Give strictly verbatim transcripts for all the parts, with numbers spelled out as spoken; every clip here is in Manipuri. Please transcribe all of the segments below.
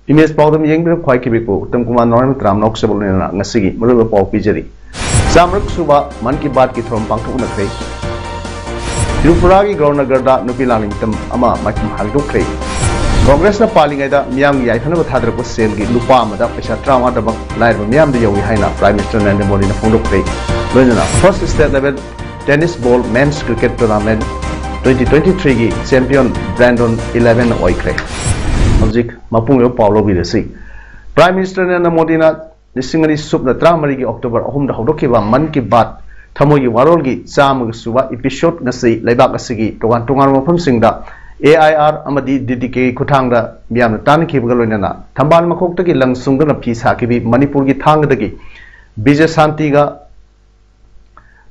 ꯏꯃꯦꯖ ꯄꯥꯎꯗꯝ ꯌꯦꯡꯕꯤꯔꯕ ꯈ꯭ꯋꯥꯏ ꯈꯤꯕꯤꯛꯄꯨ ꯎꯠꯇꯝ ꯀꯨꯃꯥꯔ ꯅꯣꯔꯦꯟ ꯇꯔꯥꯝꯅ ꯅꯣꯛꯆꯕ ꯂꯣꯏꯅꯅ ꯉꯁꯤꯒꯤ ꯃꯔꯨꯑꯣꯏꯕ ꯄꯥꯎ ꯄꯤꯖꯔꯤ꯫ ꯆꯥꯝꯃꯔꯛ ꯁꯨꯕ ꯃꯟ ꯀꯤ ꯕꯥꯠꯀꯤ ꯊꯧꯔꯝ ꯄꯥꯡꯊꯣꯛꯅꯈ꯭ꯔꯦ꯫ ꯇ꯭ꯔꯤꯄꯨꯔꯥꯒꯤ ꯒꯧꯔꯅꯒꯔꯗ ꯅꯨꯄꯤ ꯂꯥꯡꯅꯤꯡ ꯃꯤꯇꯝ ꯑꯃ ꯃꯥꯏꯈꯨꯝ ꯍꯥꯡꯗꯣꯛꯈ꯭ꯔꯦ꯫ ꯀꯣꯡꯒ꯭ꯔꯦꯁꯅ ꯄꯥꯜꯂꯤꯉꯩꯗ ꯃꯤꯌꯥꯝꯒꯤ ꯌꯥꯏꯐꯅꯕ ꯊꯥꯗꯔꯛꯄ ꯁꯦꯜꯒꯤ ꯂꯨꯄꯥ ꯑꯃꯗ ꯄꯩꯁꯥ ꯇꯔꯥꯃꯉꯥꯗꯃꯛ ꯂꯥꯏꯔꯕ ꯃꯤꯌꯥꯝꯗ ꯌꯧꯏ ꯍꯥꯏꯅ Prime Minister ꯅꯔꯦꯟꯗ꯭ꯔ ꯃꯣꯗꯤꯅ ꯐꯣꯡꯗꯣꯛꯈ꯭ꯔꯦ꯫ ꯂꯣꯏꯅꯅ First State Level Tennis Ball Men's Cricket Tournament twenty twenty-three ꯒꯤ champion Brandon eleven ꯑꯣꯏꯈ꯭ꯔꯦ꯫ ꯍꯧꯖꯤꯛ ꯃꯄꯨꯡ ꯑꯣꯏꯕ ꯄꯥꯎ ꯂꯧꯕꯤꯔꯁꯤ꯫ Prime Minister ꯅꯔꯦꯟꯗ꯭ꯔ ꯃꯣꯗꯤꯅ ꯂꯤꯁꯤꯡ ꯑꯅꯤ ꯁꯨꯞꯅ ꯇꯔꯥꯃꯔꯤꯒꯤ October ꯑꯍꯨꯝꯗ ꯍꯧꯗꯣꯛꯈꯤꯕ ꯃꯟ ꯀꯤ ꯕꯥꯠ ꯊꯃꯣꯏꯒꯤ ꯋꯥꯔꯣꯜꯒꯤ ꯆꯥꯝꯃꯒ ꯁꯨꯕ episode ꯉꯁꯤ ꯂꯩꯕꯥꯛ ꯑꯁꯤꯒꯤ ꯇꯣꯉꯥꯟ ꯇꯣꯉꯥꯟꯕ ꯃꯐꯝꯁꯤꯡꯗ A I R ꯑꯃꯗꯤ D D K ꯈꯨꯠꯊꯥꯡꯗ ꯃꯤꯌꯥꯝꯅ ꯇꯥꯟꯅꯈꯤꯕꯒ ꯂꯣꯏꯅꯅ ꯊꯝꯕꯥꯜ ꯃꯈꯣꯛꯇꯒꯤ ꯂꯪ ꯁꯨꯡꯗꯨꯅ ꯐꯤ ꯁꯥꯈꯤꯕꯤ ꯃꯅꯤꯄꯨꯔꯒꯤ ꯊꯥꯡꯒꯗꯒꯤ ꯕꯤꯖꯦ ꯁꯥꯟꯇꯤꯒ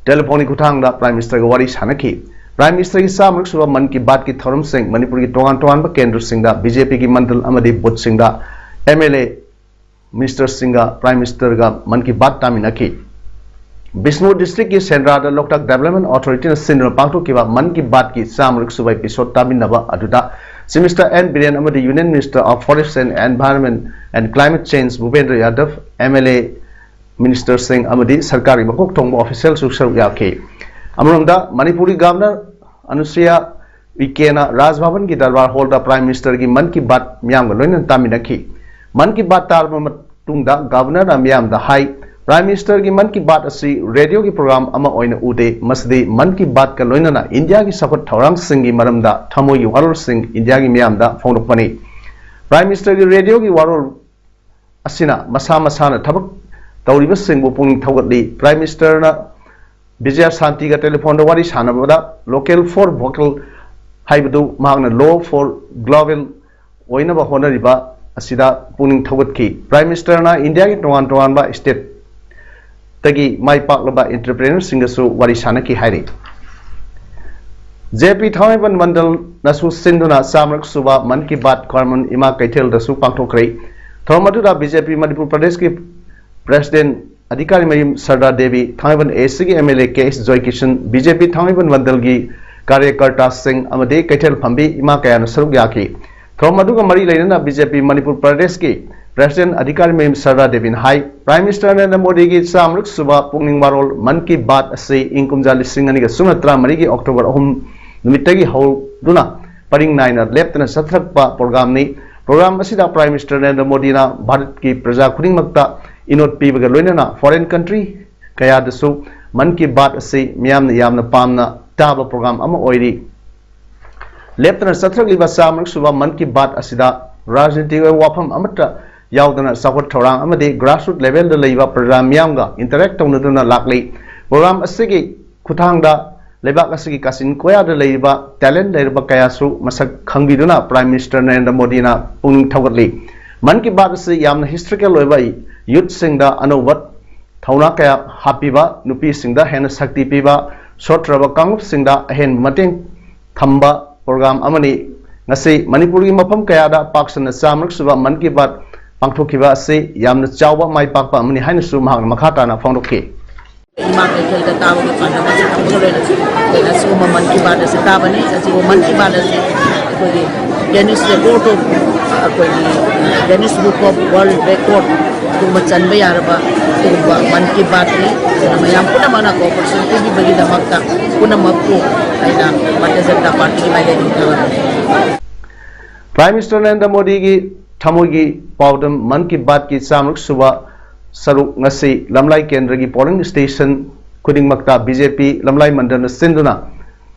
telephone ꯒꯤ ꯈꯨꯠꯊꯥꯡꯗ Prime Minister ꯒ ꯋꯥꯔꯤ ꯁꯥꯟꯅꯈꯤ꯫ Prime Minister ꯒꯤ ꯆꯥꯝꯃꯔꯛ ꯁꯨꯕ ꯃꯟ ꯀꯤ ꯕꯥꯠ ꯀꯤ ꯊꯧꯔꯝꯁꯤꯡ ꯃꯅꯤꯄꯨꯔꯒꯤ ꯇꯣꯉꯥꯟ ꯇꯣꯉꯥꯟꯕ ꯀꯦꯟꯗ꯭ꯔꯁꯤꯡꯗ B J P ꯒꯤ ꯃꯟꯗꯜ ꯑꯃꯗꯤ booth ꯁꯤꯡꯗ M L A, minister ꯁꯤꯡꯒ Prime Minister ꯒ ꯃꯟ ꯀꯤ ꯕꯥꯠ ꯇꯥꯃꯤꯟꯅꯈꯤ꯫ ꯕꯤꯁꯅꯨꯄꯨꯔ district ꯀꯤ ꯁꯦꯟꯗ꯭ꯔꯥꯗ Loktak Development Authority ꯅ ꯁꯤꯟꯗꯨꯅ ꯄꯥꯡꯊꯣꯛꯈꯤꯕ ꯃꯟ ꯀꯤ ꯕꯥꯠ ꯀꯤ ꯆꯥꯝꯃꯔꯛ ꯁꯨꯕ episode ꯇꯥꯃꯤꯟꯅꯕ ꯑꯗꯨꯗ Chief Minister N Biren ꯑꯃꯗꯤ Union Minister of Forest and Environment and Climate Change Bhupendra Yadav, M L A, minister ꯁꯤꯡ ꯑꯃꯗꯤ ꯁꯔꯀꯥꯔꯒꯤ ꯃꯀꯣꯛ ꯊꯣꯡꯕ official ꯁꯨ ꯁꯔꯨꯛ ꯌꯥꯈꯤ꯫ ꯑꯃꯔꯣꯝꯗ ꯃꯅꯤꯄꯨꯔꯒꯤ Governor ꯑꯅꯨꯁꯨꯏꯌꯥ ꯎꯏꯀꯦꯅ ꯔꯥꯖ ꯚꯕꯟꯒꯤ ꯗꯔꯕꯥꯔ ꯍꯣꯜꯗ Prime Minister ꯒꯤ ꯃꯟ ꯀꯤ ꯕꯥꯠ ꯃꯤꯌꯥꯝꯒ ꯂꯣꯏꯅꯅ ꯇꯥꯃꯤꯟꯅꯈꯤ꯫ ꯃꯟ ꯀꯤ ꯕꯥꯠ ꯇꯥꯔꯕ ꯃꯇꯨꯡꯗ Governor ꯅ ꯃꯤꯌꯥꯝꯗ ꯍꯥꯏ, Prime Minister ꯒꯤ ꯃꯟ ꯀꯤ ꯕꯥꯠ ꯑꯁꯤ radio ꯒꯤ program ꯑꯃ ꯑꯣꯏꯅ ꯎꯗꯦ, ꯃꯁꯤꯗꯤ ꯃꯟ ꯀꯤ ꯕꯥꯠ ꯀ ꯂꯣꯏꯅꯅ ꯏꯟꯗꯤꯌꯥꯒꯤ ꯆꯥꯎꯈꯠ ꯊꯧꯔꯥꯡꯁꯤꯡꯒꯤ ꯃꯔꯝꯗ ꯊꯃꯣꯏꯒꯤ ꯋꯥꯔꯣꯜꯁꯤꯡ ꯏꯟꯗꯤꯌꯥꯒꯤ ꯃꯤꯌꯥꯝꯗ ꯐꯣꯡꯗꯣꯛꯄꯅꯤ꯫ Prime Minister ꯒꯤ radio ꯒꯤ ꯋꯥꯔꯣꯜ ꯑꯁꯤꯅ ꯃꯁꯥ ꯃꯁꯥꯅ ꯊꯕꯛ ꯇꯧꯔꯤꯕꯁꯤꯡꯕꯨ ꯄꯨꯛꯅꯤꯡ ꯊꯧꯒꯠꯂꯤ꯫ Prime Minister ꯅ ꯕꯤꯖꯌ ꯁꯥꯟꯇꯤꯒ telephone ꯗ ꯋꯥꯔꯤ ꯁꯥꯟꯅꯕꯗ local for vocal ꯍꯥꯏꯕꯗꯨ ꯃꯍꯥꯛꯅ Law for Global ꯑꯣꯏꯅꯕ ꯍꯣꯠꯅꯔꯤꯕ ꯑꯁꯤꯗ ꯄꯨꯛꯅꯤꯡ ꯊꯧꯒꯠꯈꯤ꯫ Prime Minister ꯅ ꯏꯟꯗꯤꯌꯥꯒꯤ ꯇꯣꯉꯥꯟ ꯇꯣꯉꯥꯟꯕ state ꯇꯒꯤ ꯃꯥꯏ ꯄꯥꯛꯂꯕ entrepreneur ꯁꯤꯡꯒꯁꯨ ꯋꯥꯔꯤ ꯁꯥꯟꯅꯈꯤ ꯍꯥꯏꯔꯤ꯫ J P ꯊꯥꯡꯃꯩꯕꯟ ꯃꯟꯗꯜꯅꯁꯨ ꯁꯤꯟꯗꯨꯅ ꯆꯥꯝꯃꯔꯛ ꯁꯨꯕ ꯃꯟ ꯀꯤ ꯕꯥꯠ ꯈ꯭ꯋꯥꯏꯔꯝꯕꯟ ꯏꯃꯥ ꯀꯩꯊꯦꯜꯗꯁꯨ ꯄꯥꯡꯊꯣꯛꯈ꯭ꯔꯦ꯫ ꯊꯧꯔꯝ ꯑꯗꯨꯗ B J P ꯃꯅꯤꯄꯨꯔ ꯄ꯭ꯔꯗꯦꯁꯀꯤ President ꯑꯙꯤꯀꯥꯔꯤ ꯃꯌꯨꯝ ꯁꯔꯗꯥ ꯗꯦꯕꯤ, ꯊꯥꯡꯃꯩꯕꯟ A C ꯒꯤ M L A K H Joykishan, B J P ꯊꯥꯡꯃꯩꯕꯟ ꯃꯟꯗꯜꯒꯤ ꯀꯥꯔꯌꯀꯔꯇꯥꯁꯤꯡ ꯑꯃꯗꯤ ꯀꯩꯊꯦꯜ ꯐꯝꯕꯤ ꯏꯃꯥ ꯀꯌꯥꯅ ꯁꯔꯨꯛ ꯌꯥꯈꯤ꯫ ꯊꯧꯔꯝ ꯑꯗꯨꯒ ꯃꯔꯤ ꯂꯩꯅꯅ B J P ꯃꯅꯤꯄꯨꯔ ꯄ꯭ꯔꯗꯦꯁꯀꯤ President ꯑꯙꯤꯀꯥꯔꯤ ꯃꯌꯨꯝ ꯁꯔꯗꯥ ꯗꯦꯕꯤꯅ ꯍꯥꯏ, Prime Minister ꯅꯔꯦꯟꯗ꯭ꯔ ꯃꯣꯗꯤꯒꯤ ꯆꯥꯝꯃꯔꯛ ꯁꯨꯕ ꯄꯨꯛꯅꯤꯡ ꯋꯥꯔꯣꯜ ꯃꯟ ꯀꯤ ꯕꯥꯠ ꯑꯁꯤ ꯏꯪ ꯀꯨꯝꯖꯥ ꯂꯤꯁꯤꯡ ꯑꯅꯤꯒ ꯁꯨꯞꯅ ꯇꯔꯥꯃꯔꯤꯒꯤ October ꯑꯍꯨꯝ ꯅꯨꯃꯤꯠꯇꯒꯤ ꯍꯧꯗꯨꯅ ꯄꯔꯤꯡ ꯅꯥꯏꯅ ꯂꯦꯞꯇꯅ ꯆꯠꯊꯔꯛꯄ program ꯅꯤ꯫ Program ꯑꯁꯤꯗ Prime Minister ꯅꯔꯦꯟꯗ꯭ꯔ ꯃꯣꯗꯤꯅ ꯚꯥꯔꯠꯀꯤ ꯄ꯭ꯔꯖꯥ ꯈꯨꯗꯤꯡꯃꯛꯇ ꯏꯅꯣꯠ ꯄꯤꯕꯒ ꯂꯣꯏꯅꯅ foreign country ꯀꯌꯥꯗꯁꯨ ꯃꯟ ꯀꯤ ꯕꯥꯠ ꯑꯁꯤ ꯃꯤꯌꯥꯝꯅ ꯌꯥꯝꯅ ꯄꯥꯝꯅ ꯇꯥꯕ program ꯑꯃ ꯑꯣꯏꯔꯤ꯫ ꯂꯦꯞꯇꯅ ꯆꯠꯊꯔꯛꯂꯤꯕ ꯆꯥꯝꯃꯔꯛ ꯁꯨꯕ ꯃꯟ ꯀꯤ ꯕꯥꯠ ꯑꯁꯤꯗ ꯔꯥꯖꯅꯤꯇꯤꯒꯤ ꯑꯣꯏꯕ ꯋꯥꯐꯝ ꯑꯃꯠꯇ ꯌꯥꯎꯗꯅ ꯆꯥꯎꯈꯠ ꯊꯧꯔꯥꯡ ꯑꯃꯗꯤ grassroot level ꯗ ꯂꯩꯕ ꯄ꯭ꯔꯖꯥ ꯃꯤꯌꯥꯝꯒ interact ꯇꯧꯅꯗꯨꯅ ꯂꯥꯛꯂꯤ꯫ Program ꯑꯁꯤꯒꯤ ꯈꯨꯠꯊꯥꯡꯗ ꯂꯩꯕꯥꯛ ꯑꯁꯤꯒꯤ ꯀꯥꯆꯤꯟ ꯀꯣꯌꯥꯗ ꯂꯩꯔꯤꯕ talent ꯂꯩꯔꯕ ꯀꯌꯥꯁꯨ ꯃꯁꯛ ꯈꯪꯕꯤꯗꯨꯅ Prime Minister ꯅꯔꯦꯟꯗ꯭ꯔ ꯃꯣꯗꯤꯅ ꯄꯨꯛꯅꯤꯡ ꯊꯧꯒꯠꯂꯤ꯫ ꯃꯟ ꯀꯤ ꯕꯥꯠ ꯑꯁꯤ ꯌꯥꯝꯅ historical ꯑꯣꯏꯕ youth ꯁꯤꯡꯗ ꯑꯅꯧꯕ ꯊꯧꯅꯥ ꯀꯌꯥ ꯍꯥꯞꯄꯤꯕ, ꯅꯨꯄꯤꯁꯤꯡꯗ ꯍꯦꯟꯅ ꯁꯛꯇꯤ ꯄꯤꯕ, ꯁꯣꯠꯇ꯭ꯔꯕ ꯀꯥꯡꯂꯨꯞꯁꯤꯡꯗ ꯑꯍꯦꯟꯕ ꯃꯇꯦꯡ ꯊꯝꯕ program ꯑꯃꯅꯤ꯫ ꯉꯁꯤ ꯃꯅꯤꯄꯨꯔꯒꯤ ꯃꯐꯝ ꯀꯌꯥꯗ ꯄꯥꯛ ꯁꯟꯅ ꯆꯥꯝꯃꯔꯛ ꯁꯨꯕ ꯃꯟ ꯀꯤ ꯕꯥꯠ ꯄꯥꯡꯊꯣꯛꯈꯤꯕ ꯑꯁꯤ ꯌꯥꯝꯅ ꯆꯥꯎꯕ ꯃꯥꯏ ꯄꯥꯛꯄ ꯑꯃꯅꯤ ꯍꯥꯏꯅꯁꯨ ꯃꯍꯥꯛꯅ ꯃꯈꯥ ꯇꯥꯅ ꯐꯣꯡꯗꯣꯛꯈꯤ꯫ ꯏꯃꯥ ꯀꯩꯊꯦꯜꯗ ꯇꯥꯕꯒꯤ ꯄꯥꯟꯗꯝ ꯑꯁꯤ ꯊꯝꯕꯒ ꯂꯣꯏꯅꯅ ꯑꯩꯈꯣꯏꯅ ꯑꯁꯤꯒꯨꯝꯕ ꯃꯟ ꯀꯤ ꯕꯥꯠ ꯑꯁꯤ ꯇꯥꯕꯅꯤ꯫ ꯑꯁꯤꯒꯨꯝꯕ ꯃꯟ ꯀꯤ ꯕꯥꯠ ꯑꯁꯤ ꯑꯩꯈꯣꯏꯒꯤ Guinness Record of, ꯑꯩꯈꯣꯏꯒꯤ Guinness Book of World Record ꯑꯗꯨꯒꯨꯝꯕ ꯆꯟꯕ ꯌꯥꯔꯕ ꯑꯗꯨꯒꯨꯝꯕ ꯃꯟ ꯀꯤ ꯕꯥꯠꯅꯤ꯫ ꯑꯗꯨꯅ ꯃꯌꯥꯝ ꯄꯨꯝꯅꯃꯛꯅ cooperation ꯄꯤꯕꯤꯕꯒꯤꯗꯃꯛꯇ ꯄꯨꯝꯅꯃꯛꯄꯨ ꯑꯩꯅ ꯚꯥꯔꯇꯤꯌ ꯖꯅꯇꯥ ꯄꯥꯔꯇꯤꯒꯤ ꯃꯥꯏꯀꯩꯗꯒꯤ ꯊꯥꯒꯠꯂꯤ꯫ Prime Minister ꯅꯔꯦꯟꯗ꯭ꯔ ꯃꯣꯗꯤꯒꯤ ꯊꯃꯣꯏꯒꯤ ꯄꯥꯎꯗꯝ ꯃꯟ ꯀꯤ ꯕꯥꯠꯀꯤ ꯆꯥꯝꯃꯔꯛ ꯁꯨꯕ ꯁꯔꯨꯛ ꯉꯁꯤ ꯂꯝꯂꯥꯏ ꯀꯦꯟꯗ꯭ꯔꯒꯤ polling station ꯈꯨꯗꯤꯡꯃꯛꯇ B J P ꯂꯝꯂꯥꯏ ꯃꯟꯗꯜꯅ ꯁꯤꯟꯗꯨꯅ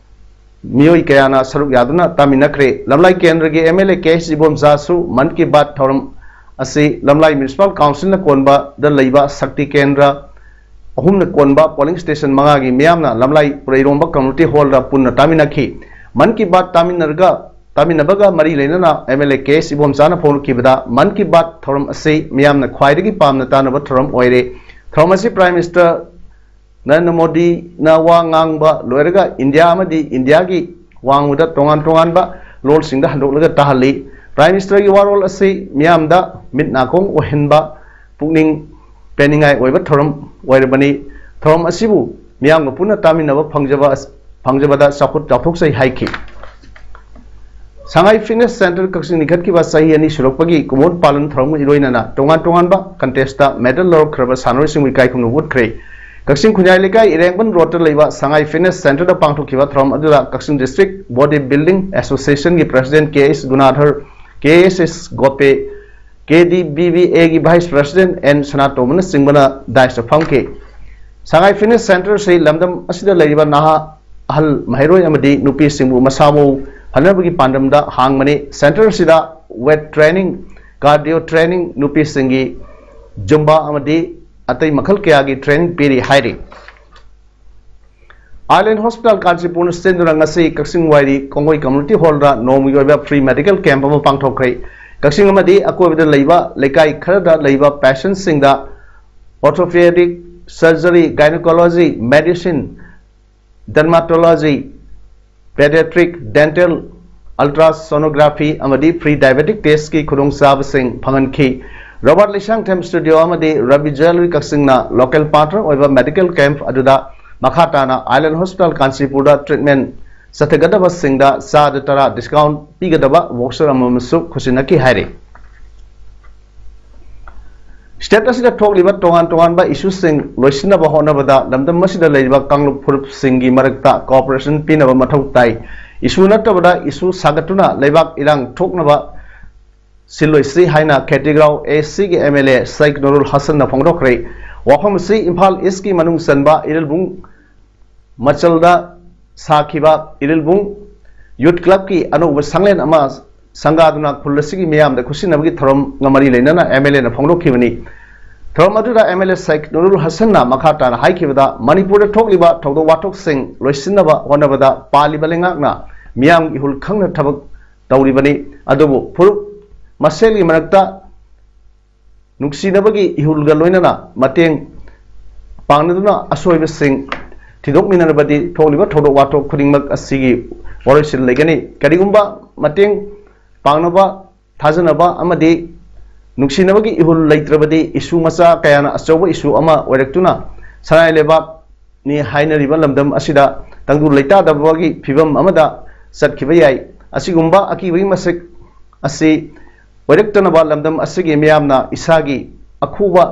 ꯃꯤꯑꯣꯏ ꯀꯌꯥꯅ ꯁꯔꯨꯛ ꯌꯥꯗꯨꯅ ꯇꯥꯃꯤꯟꯅꯈ꯭ꯔꯦ꯫ ꯂꯝꯂꯥꯏ ꯀꯦꯟꯗ꯭ꯔꯒꯤ M L A K H ꯏꯕꯣꯝꯆꯥꯁꯨ Mann Ki Baat ꯊꯧꯔꯝ ꯑꯁꯤ ꯂꯝꯂꯥꯏ Municipal Council ꯅ ꯀꯣꯟꯕꯗ ꯂꯩꯕ ꯁꯛꯇꯤ ꯀꯦꯟꯗ꯭ꯔ ꯑꯍꯨꯝꯅ ꯀꯣꯟꯕ polling station ꯃꯉꯥꯒꯤ ꯃꯤꯌꯥꯝꯅ ꯂꯝꯂꯥꯏ ꯄꯨꯔꯩꯔꯣꯝꯕ community hall ꯗ ꯄꯨꯟꯅ ꯇꯥꯃꯤꯟꯅꯈꯤ꯫ ꯃꯟ ꯀꯤ ꯕꯥꯠ ꯇꯥꯃꯤꯟꯅꯔꯒ ꯇꯥꯃꯤꯟꯅꯕꯒ ꯃꯔꯤ ꯂꯩꯅꯅ ꯑꯦꯝ ꯑꯦꯜ ꯑꯦ ꯀꯦ ꯑꯦꯁ ꯏꯕꯣꯝꯆꯥꯅ ꯐꯣꯡꯗꯣꯛꯈꯤꯕꯗ, ꯃꯟ ꯀꯤ ꯕꯥꯠ ꯊꯧꯔꯝ ꯑꯁꯤ ꯃꯤꯌꯥꯝꯅ ꯈ꯭ꯋꯥꯏꯗꯒꯤ ꯄꯥꯝꯅ ꯇꯥꯅꯕ ꯊꯧꯔꯝ ꯑꯣꯏꯔꯦ꯫ ꯊꯧꯔꯝ ꯑꯁꯤ ꯄ꯭ꯔꯥꯏꯝ ꯃꯤꯅꯤꯁꯇꯔ ꯅꯔꯦꯟꯗ꯭ꯔ ꯃꯣꯗꯤꯅ ꯋꯥ ꯉꯥꯡꯕ ꯂꯣꯏꯔꯒ ꯏꯟꯗꯤꯌꯥ ꯑꯃꯗꯤ ꯏꯟꯗꯤꯌꯥꯒꯤ ꯋꯥꯡꯃꯗ ꯇꯣꯉꯥꯟ ꯇꯣꯉꯥꯟꯕ ꯂꯣꯜꯁꯤꯡꯗ ꯍꯟꯗꯣꯛꯂꯒ ꯇꯥꯍꯜꯂꯤ꯫ ꯄ꯭ꯔꯥꯏꯝ ꯃꯤꯅꯤꯁꯇꯔꯒꯤ ꯋꯥꯔꯣꯜ ꯑꯁꯤ ꯃꯤꯌꯥꯝꯗ ꯃꯤꯠ ꯅꯥꯀꯣꯡ ꯑꯣꯏꯍꯟꯕ, ꯄꯨꯛꯅꯤꯡ ꯄꯦꯟꯅꯤꯡꯉꯥꯏ ꯑꯣꯏꯕ ꯊꯧꯔꯝ ꯑꯣꯏꯔꯕꯅꯤ꯫ ꯊꯧꯔꯝ ꯑꯁꯤꯕꯨ ꯃꯤꯌꯥꯝꯒ ꯄꯨꯟꯅ ꯇꯥꯃꯤꯟꯅꯕ ꯐꯪꯖꯕ ꯑꯁ-, ꯐꯪꯖꯕꯗ ꯆꯥꯎꯈꯠ-, ꯆꯥꯎꯊꯣꯛꯆꯩ ꯍꯥꯏꯈꯤ꯫ ꯁꯉꯥꯏ ꯐꯤꯠꯅꯦꯁ ꯁꯦꯟꯇꯔ ꯀꯛꯆꯤꯡ ꯂꯤꯡꯈꯠꯈꯤꯕ ꯆꯍꯤ ꯑꯅꯤ ꯁꯨꯔꯛꯄꯒꯤ ꯀꯨꯝꯑꯣꯟ ꯄꯥꯂꯟ ꯊꯧꯔꯝꯒ ꯏꯔꯣꯏꯅꯅ ꯇꯣꯉꯥꯟ ꯇꯣꯉꯥꯟꯕ ꯀꯟꯇꯦꯁꯇ ꯃꯦꯗꯜ ꯂꯧꯔꯛꯈ꯭ꯔꯕ ꯁꯥꯟꯅꯔꯣꯏꯁꯤꯡꯕꯨ ꯏꯀꯥꯏ ꯈꯨꯝꯅꯕ ꯎꯠꯈ꯭ꯔꯦ꯫ ꯀꯛꯆꯤꯡ ꯈꯨꯟꯌꯥꯏ ꯂꯩꯀꯥꯏ ꯏꯔꯦꯡꯕꯟ ꯔꯣꯗꯇ ꯂꯩꯕ ꯁꯉꯥꯏ ꯐꯤꯠꯅꯦꯁ ꯁꯦꯟꯇꯔꯗ ꯄꯥꯡꯊꯣꯛꯈꯤꯕ ꯊꯧꯔꯝ ꯑꯗꯨꯗ ꯀꯛꯆꯤꯡ ꯗꯤꯁꯇ꯭ꯔꯤꯛ ꯕꯣꯗꯤ ꯕꯤꯜꯗꯤꯡ ꯑꯦꯁꯣꯁꯤꯌꯦꯁꯟꯒꯤ president K S Gunadhar, K S S Gope, K D B B ꯑꯦꯒꯤ ꯚꯥꯏꯁ ꯄ꯭ꯔꯁꯤꯗꯦꯟꯠ ꯑꯦꯟ ꯁꯅꯥꯇꯣꯝꯕꯅꯆꯤꯡꯕꯅ ꯗꯥꯏꯁꯇ ꯐꯝꯈꯤ꯫ ꯁꯉꯥꯏ ꯐꯤꯠꯅꯦꯁ ꯁꯦꯟꯇꯔ ꯑꯁꯤ ꯂꯝꯗꯝ ꯑꯁꯤꯗ ꯂꯩꯔꯤꯕ ꯅꯍꯥ, ꯑꯍꯜ ꯃꯍꯩꯔꯣꯏ ꯑꯃꯗꯤ ꯅꯨꯄꯤꯁꯤꯡꯕꯨ ꯃꯁꯥ ꯃꯎ ꯐꯅꯕꯒꯤ ꯄꯥꯟꯗꯝꯗ ꯍꯥꯡꯕꯅꯤ꯫ ꯁꯦꯟꯇꯔ ꯑꯁꯤꯗ ꯋꯦꯠ ꯇ꯭ꯔꯦꯅꯤꯡ, ꯀꯥꯔꯗꯤꯑꯣ ꯇ꯭ꯔꯦꯅꯤꯡ, ꯅꯨꯄꯤꯁꯤꯡꯒꯤ ꯖꯨꯝꯕꯥ ꯑꯃꯗꯤ ꯑꯇꯩ ꯃꯈꯜ ꯀꯌꯥꯒꯤ ꯇ꯭ꯔꯦꯅꯤꯡ ꯄꯤꯔꯤ ꯍꯥꯏꯔꯤ꯫ ꯑꯥꯏꯂꯦꯟ ꯍꯣꯁꯄꯤꯇꯥꯜ ꯀꯥꯟꯆꯤꯄꯨꯔꯅ ꯁꯤꯟꯗꯨꯅ ꯉꯁꯤ ꯀꯛꯆꯤꯡ ꯋꯥꯏꯔꯤ ꯀꯣꯡꯒꯣꯏ ꯀꯝꯃ꯭ꯌꯨꯅꯤꯇꯤ ꯍꯣꯜꯗ ꯅꯣꯡꯃꯒꯤ ꯑꯣꯏꯕ ꯐ꯭ꯔꯤ ꯃꯦꯗꯤꯀꯦꯜ ꯀꯦꯝꯞ ꯑꯃ ꯄꯥꯡꯊꯣꯛꯈ꯭ꯔꯦ꯫ ꯀꯛꯆꯤꯡ ꯑꯃꯗꯤ ꯑꯀꯣꯏꯕꯗ ꯂꯩꯕ ꯂꯩꯀꯥꯏ ꯈꯔꯗ ꯂꯩꯕ ꯄꯦꯁꯦꯟꯠꯁꯤꯡꯗ ꯑꯣꯔꯊꯣꯄꯦꯗꯤꯛ surgery, ꯒꯥꯏꯅꯣꯀꯣꯂꯣꯖꯤ, medicine, dermatology, ꯄꯦꯗꯤꯌꯥꯇ꯭ꯔꯤꯛ, dental, ultrasonography ꯑꯃꯗꯤ ꯐ꯭ꯔꯤ ꯗꯥꯏꯕꯦꯇꯤꯛ ꯇꯦꯁꯀꯤ ꯈꯨꯗꯣꯡꯆꯥꯕꯁꯤꯡ ꯐꯪꯍꯟꯈꯤ꯫ ꯔꯣꯕꯥꯔꯠ ꯂꯩꯁꯥꯡꯊꯦꯝ ꯁ꯭ꯇꯨꯗꯤꯑꯣ ꯑꯃꯗꯤ ꯔꯕꯤ ꯖ꯭ꯋꯦꯂꯔꯤ ꯀꯛꯆꯤꯡꯅ ꯂꯣꯀꯦꯜ ꯄꯥꯔꯠꯅꯔ ꯑꯣꯏꯕ ꯃꯦꯗꯤꯀꯦꯜ ꯀꯦꯝꯞ ꯑꯗꯨꯗ ꯃꯈꯥ ꯇꯥꯅ ꯑꯥꯏꯂꯦꯟ ꯍꯣꯁꯄꯤꯇꯥꯜ ꯀꯥꯟꯆꯤꯄꯨꯔꯗ ꯇ꯭ꯔꯤꯠꯃꯦꯟꯠ ꯆꯠꯊꯒꯗꯕꯁꯤꯡꯗ ꯆꯥꯗ ꯇꯔꯥ ꯗꯤꯁꯀꯥꯎꯟꯠ ꯄꯤꯒꯗꯕ ꯋꯥꯎꯆꯔ ꯑꯃ ꯑꯃꯁꯨ ꯈꯨꯠꯁꯤꯟꯅꯈꯤ ꯍꯥꯏꯔꯤ꯫ ꯁ꯭ꯇꯦꯠ ꯑꯁꯤꯗ ꯊꯣꯛꯂꯤꯕ ꯇꯣꯉꯥꯟ ꯇꯣꯉꯥꯟꯕ ꯏꯁꯨꯁꯤꯡ ꯂꯣꯏꯁꯤꯟꯅꯕ ꯍꯣꯠꯅꯕꯗ ꯂꯝꯗꯝ ꯑꯁꯤꯗ ꯂꯩꯔꯤꯕ ꯀꯥꯡꯂꯨꯞ ꯐꯨꯔꯨꯞꯁꯤꯡꯒꯤ ꯃꯔꯛꯇ ꯀꯣꯑꯣꯄꯔꯦꯁꯟ ꯄꯤꯅꯕ ꯃꯊꯧ ꯇꯥꯏ꯫ ꯏꯁꯨ ꯅꯠꯇꯕꯗ ꯏꯁꯨ ꯁꯥꯒꯠꯇꯨꯅ ꯂꯩꯕꯥꯛ ꯏꯔꯥꯡ ꯊꯣꯛꯅꯕ ꯁꯤꯜꯂꯣꯏꯁꯤ ꯍꯥꯏꯅ ꯈꯦꯇ꯭ꯔꯤꯒꯥꯎ ꯑꯦ ꯁꯤꯒꯤ ꯑꯦꯝ ꯑꯦꯜ ꯑꯦ ꯁꯩꯈ ꯅꯨꯔꯨꯜ ꯍꯁꯟꯅ ꯐꯣꯡꯗꯣꯛꯈ꯭ꯔꯦ꯫ ꯋꯥꯐꯝ ꯑꯁꯤ ꯏꯝꯐꯥꯜ ꯏꯁꯀꯤ ꯃꯅꯨꯡ ꯆꯟꯕ ꯏꯔꯤꯜꯕꯨꯡ ꯃꯆꯜꯗ ꯁꯥꯈꯤꯕ ꯏꯔꯤꯜꯕꯨꯡ ꯌꯨꯠ ꯀ꯭ꯂꯕꯀꯤ ꯑꯅꯧꯕ ꯁꯪꯂꯦꯟ ꯑꯃ ꯁꯪꯒꯥꯗꯨꯅ ꯈꯨꯜ ꯑꯁꯤꯒꯤ ꯃꯤꯌꯥꯝꯗ ꯈꯨꯠꯁꯤꯟꯅꯕꯒꯤ ꯊꯧꯔꯝꯒ ꯃꯔꯤ ꯂꯩꯅꯅ ꯑꯦꯝ ꯑꯦꯜ ꯑꯦꯅ ꯐꯣꯡꯗꯣꯛꯈꯤꯕꯅꯤ꯫ ꯊꯧꯔꯝ ꯑꯗꯨꯗ ꯑꯦꯝ ꯑꯦꯜ ꯑꯦ ꯁꯩꯈ ꯅꯨꯔꯨꯜ ꯍꯁꯟꯅ ꯃꯈꯥ ꯇꯥꯅ ꯍꯥꯏꯈꯤꯕꯗ, ꯃꯅꯤꯄꯨꯔꯗ ꯊꯣꯛꯂꯤꯕ ꯊꯧꯗꯣꯛ ꯋꯥꯊꯣꯛꯁꯤꯡ ꯂꯣꯏꯁꯤꯟꯅꯕ ꯍꯣꯠꯅꯕꯗ ꯄꯥꯜꯂꯤꯕ ꯂꯩꯉꯥꯛꯅ ꯃꯤꯌꯥꯝꯒꯤ ꯏꯍꯨꯜ ꯈꯪꯅ ꯊꯕꯛ ꯇꯧꯔꯤꯕꯅꯤ꯫ ꯑꯗꯨꯕꯨ ꯐꯨꯔꯨꯞ ꯃꯁꯦꯜꯒꯤ ꯃꯔꯛꯇ ꯅꯨꯡꯁꯤꯅꯕꯒꯤ ꯏꯍꯨꯜꯒ ꯂꯣꯏꯅꯅ ꯃꯇꯦꯡ ꯄꯥꯡꯅꯗꯨꯅ ꯑꯁꯣꯏꯕꯁꯤꯡ ꯊꯤꯗꯣꯛꯃꯤꯟꯅꯔꯕꯗꯤ ꯊꯣꯛꯂꯤꯕ ꯊꯧꯗꯣꯛ ꯋꯥꯊꯣꯛ ꯈꯨꯗꯤꯡꯃꯛ ꯑꯁꯤꯒꯤ ꯋꯥꯔꯣꯏꯁꯤꯟ ꯂꯩꯒꯅꯤ꯫ ꯀꯔꯤꯒꯨꯝꯕ ꯃꯇꯦꯡ ꯄꯥꯡꯅꯕ, ꯊꯥꯖꯅꯕ ꯑꯃꯗꯤ ꯅꯨꯡꯁꯤꯅꯕꯒꯤ ꯏꯍꯨꯜ ꯂꯩꯇ꯭ꯔꯕꯗꯤ ꯏꯁꯨ ꯃꯆꯥ ꯀꯌꯥꯅ ꯑꯆꯧꯕ ꯏꯁꯨ ꯑꯃ ꯑꯣꯏꯔꯛꯇꯨꯅ ꯁꯅꯥꯏ ꯂꯩꯕꯥꯛꯅꯤ ꯍꯥꯏꯅꯔꯤꯕ ꯂꯝꯗꯝ ꯑꯁꯤꯗ ꯇꯪꯗꯨ ꯂꯩꯇꯥꯗꯕꯒꯤ ꯐꯤꯕꯝ ꯑꯃꯗ ꯆꯠꯈꯤꯕ ꯌꯥꯏ꯫ ꯑꯁꯤꯒꯨꯝꯕ ꯑꯀꯤꯕꯒꯤ ꯃꯁꯛ ꯑꯁꯤ ꯑꯣꯏꯔꯛꯇꯅꯕ ꯂꯝꯗꯝ ꯑꯁꯤꯒꯤ ꯃꯤꯌꯥꯝꯅ ꯏꯁꯥꯒꯤ ꯑꯈꯨꯕ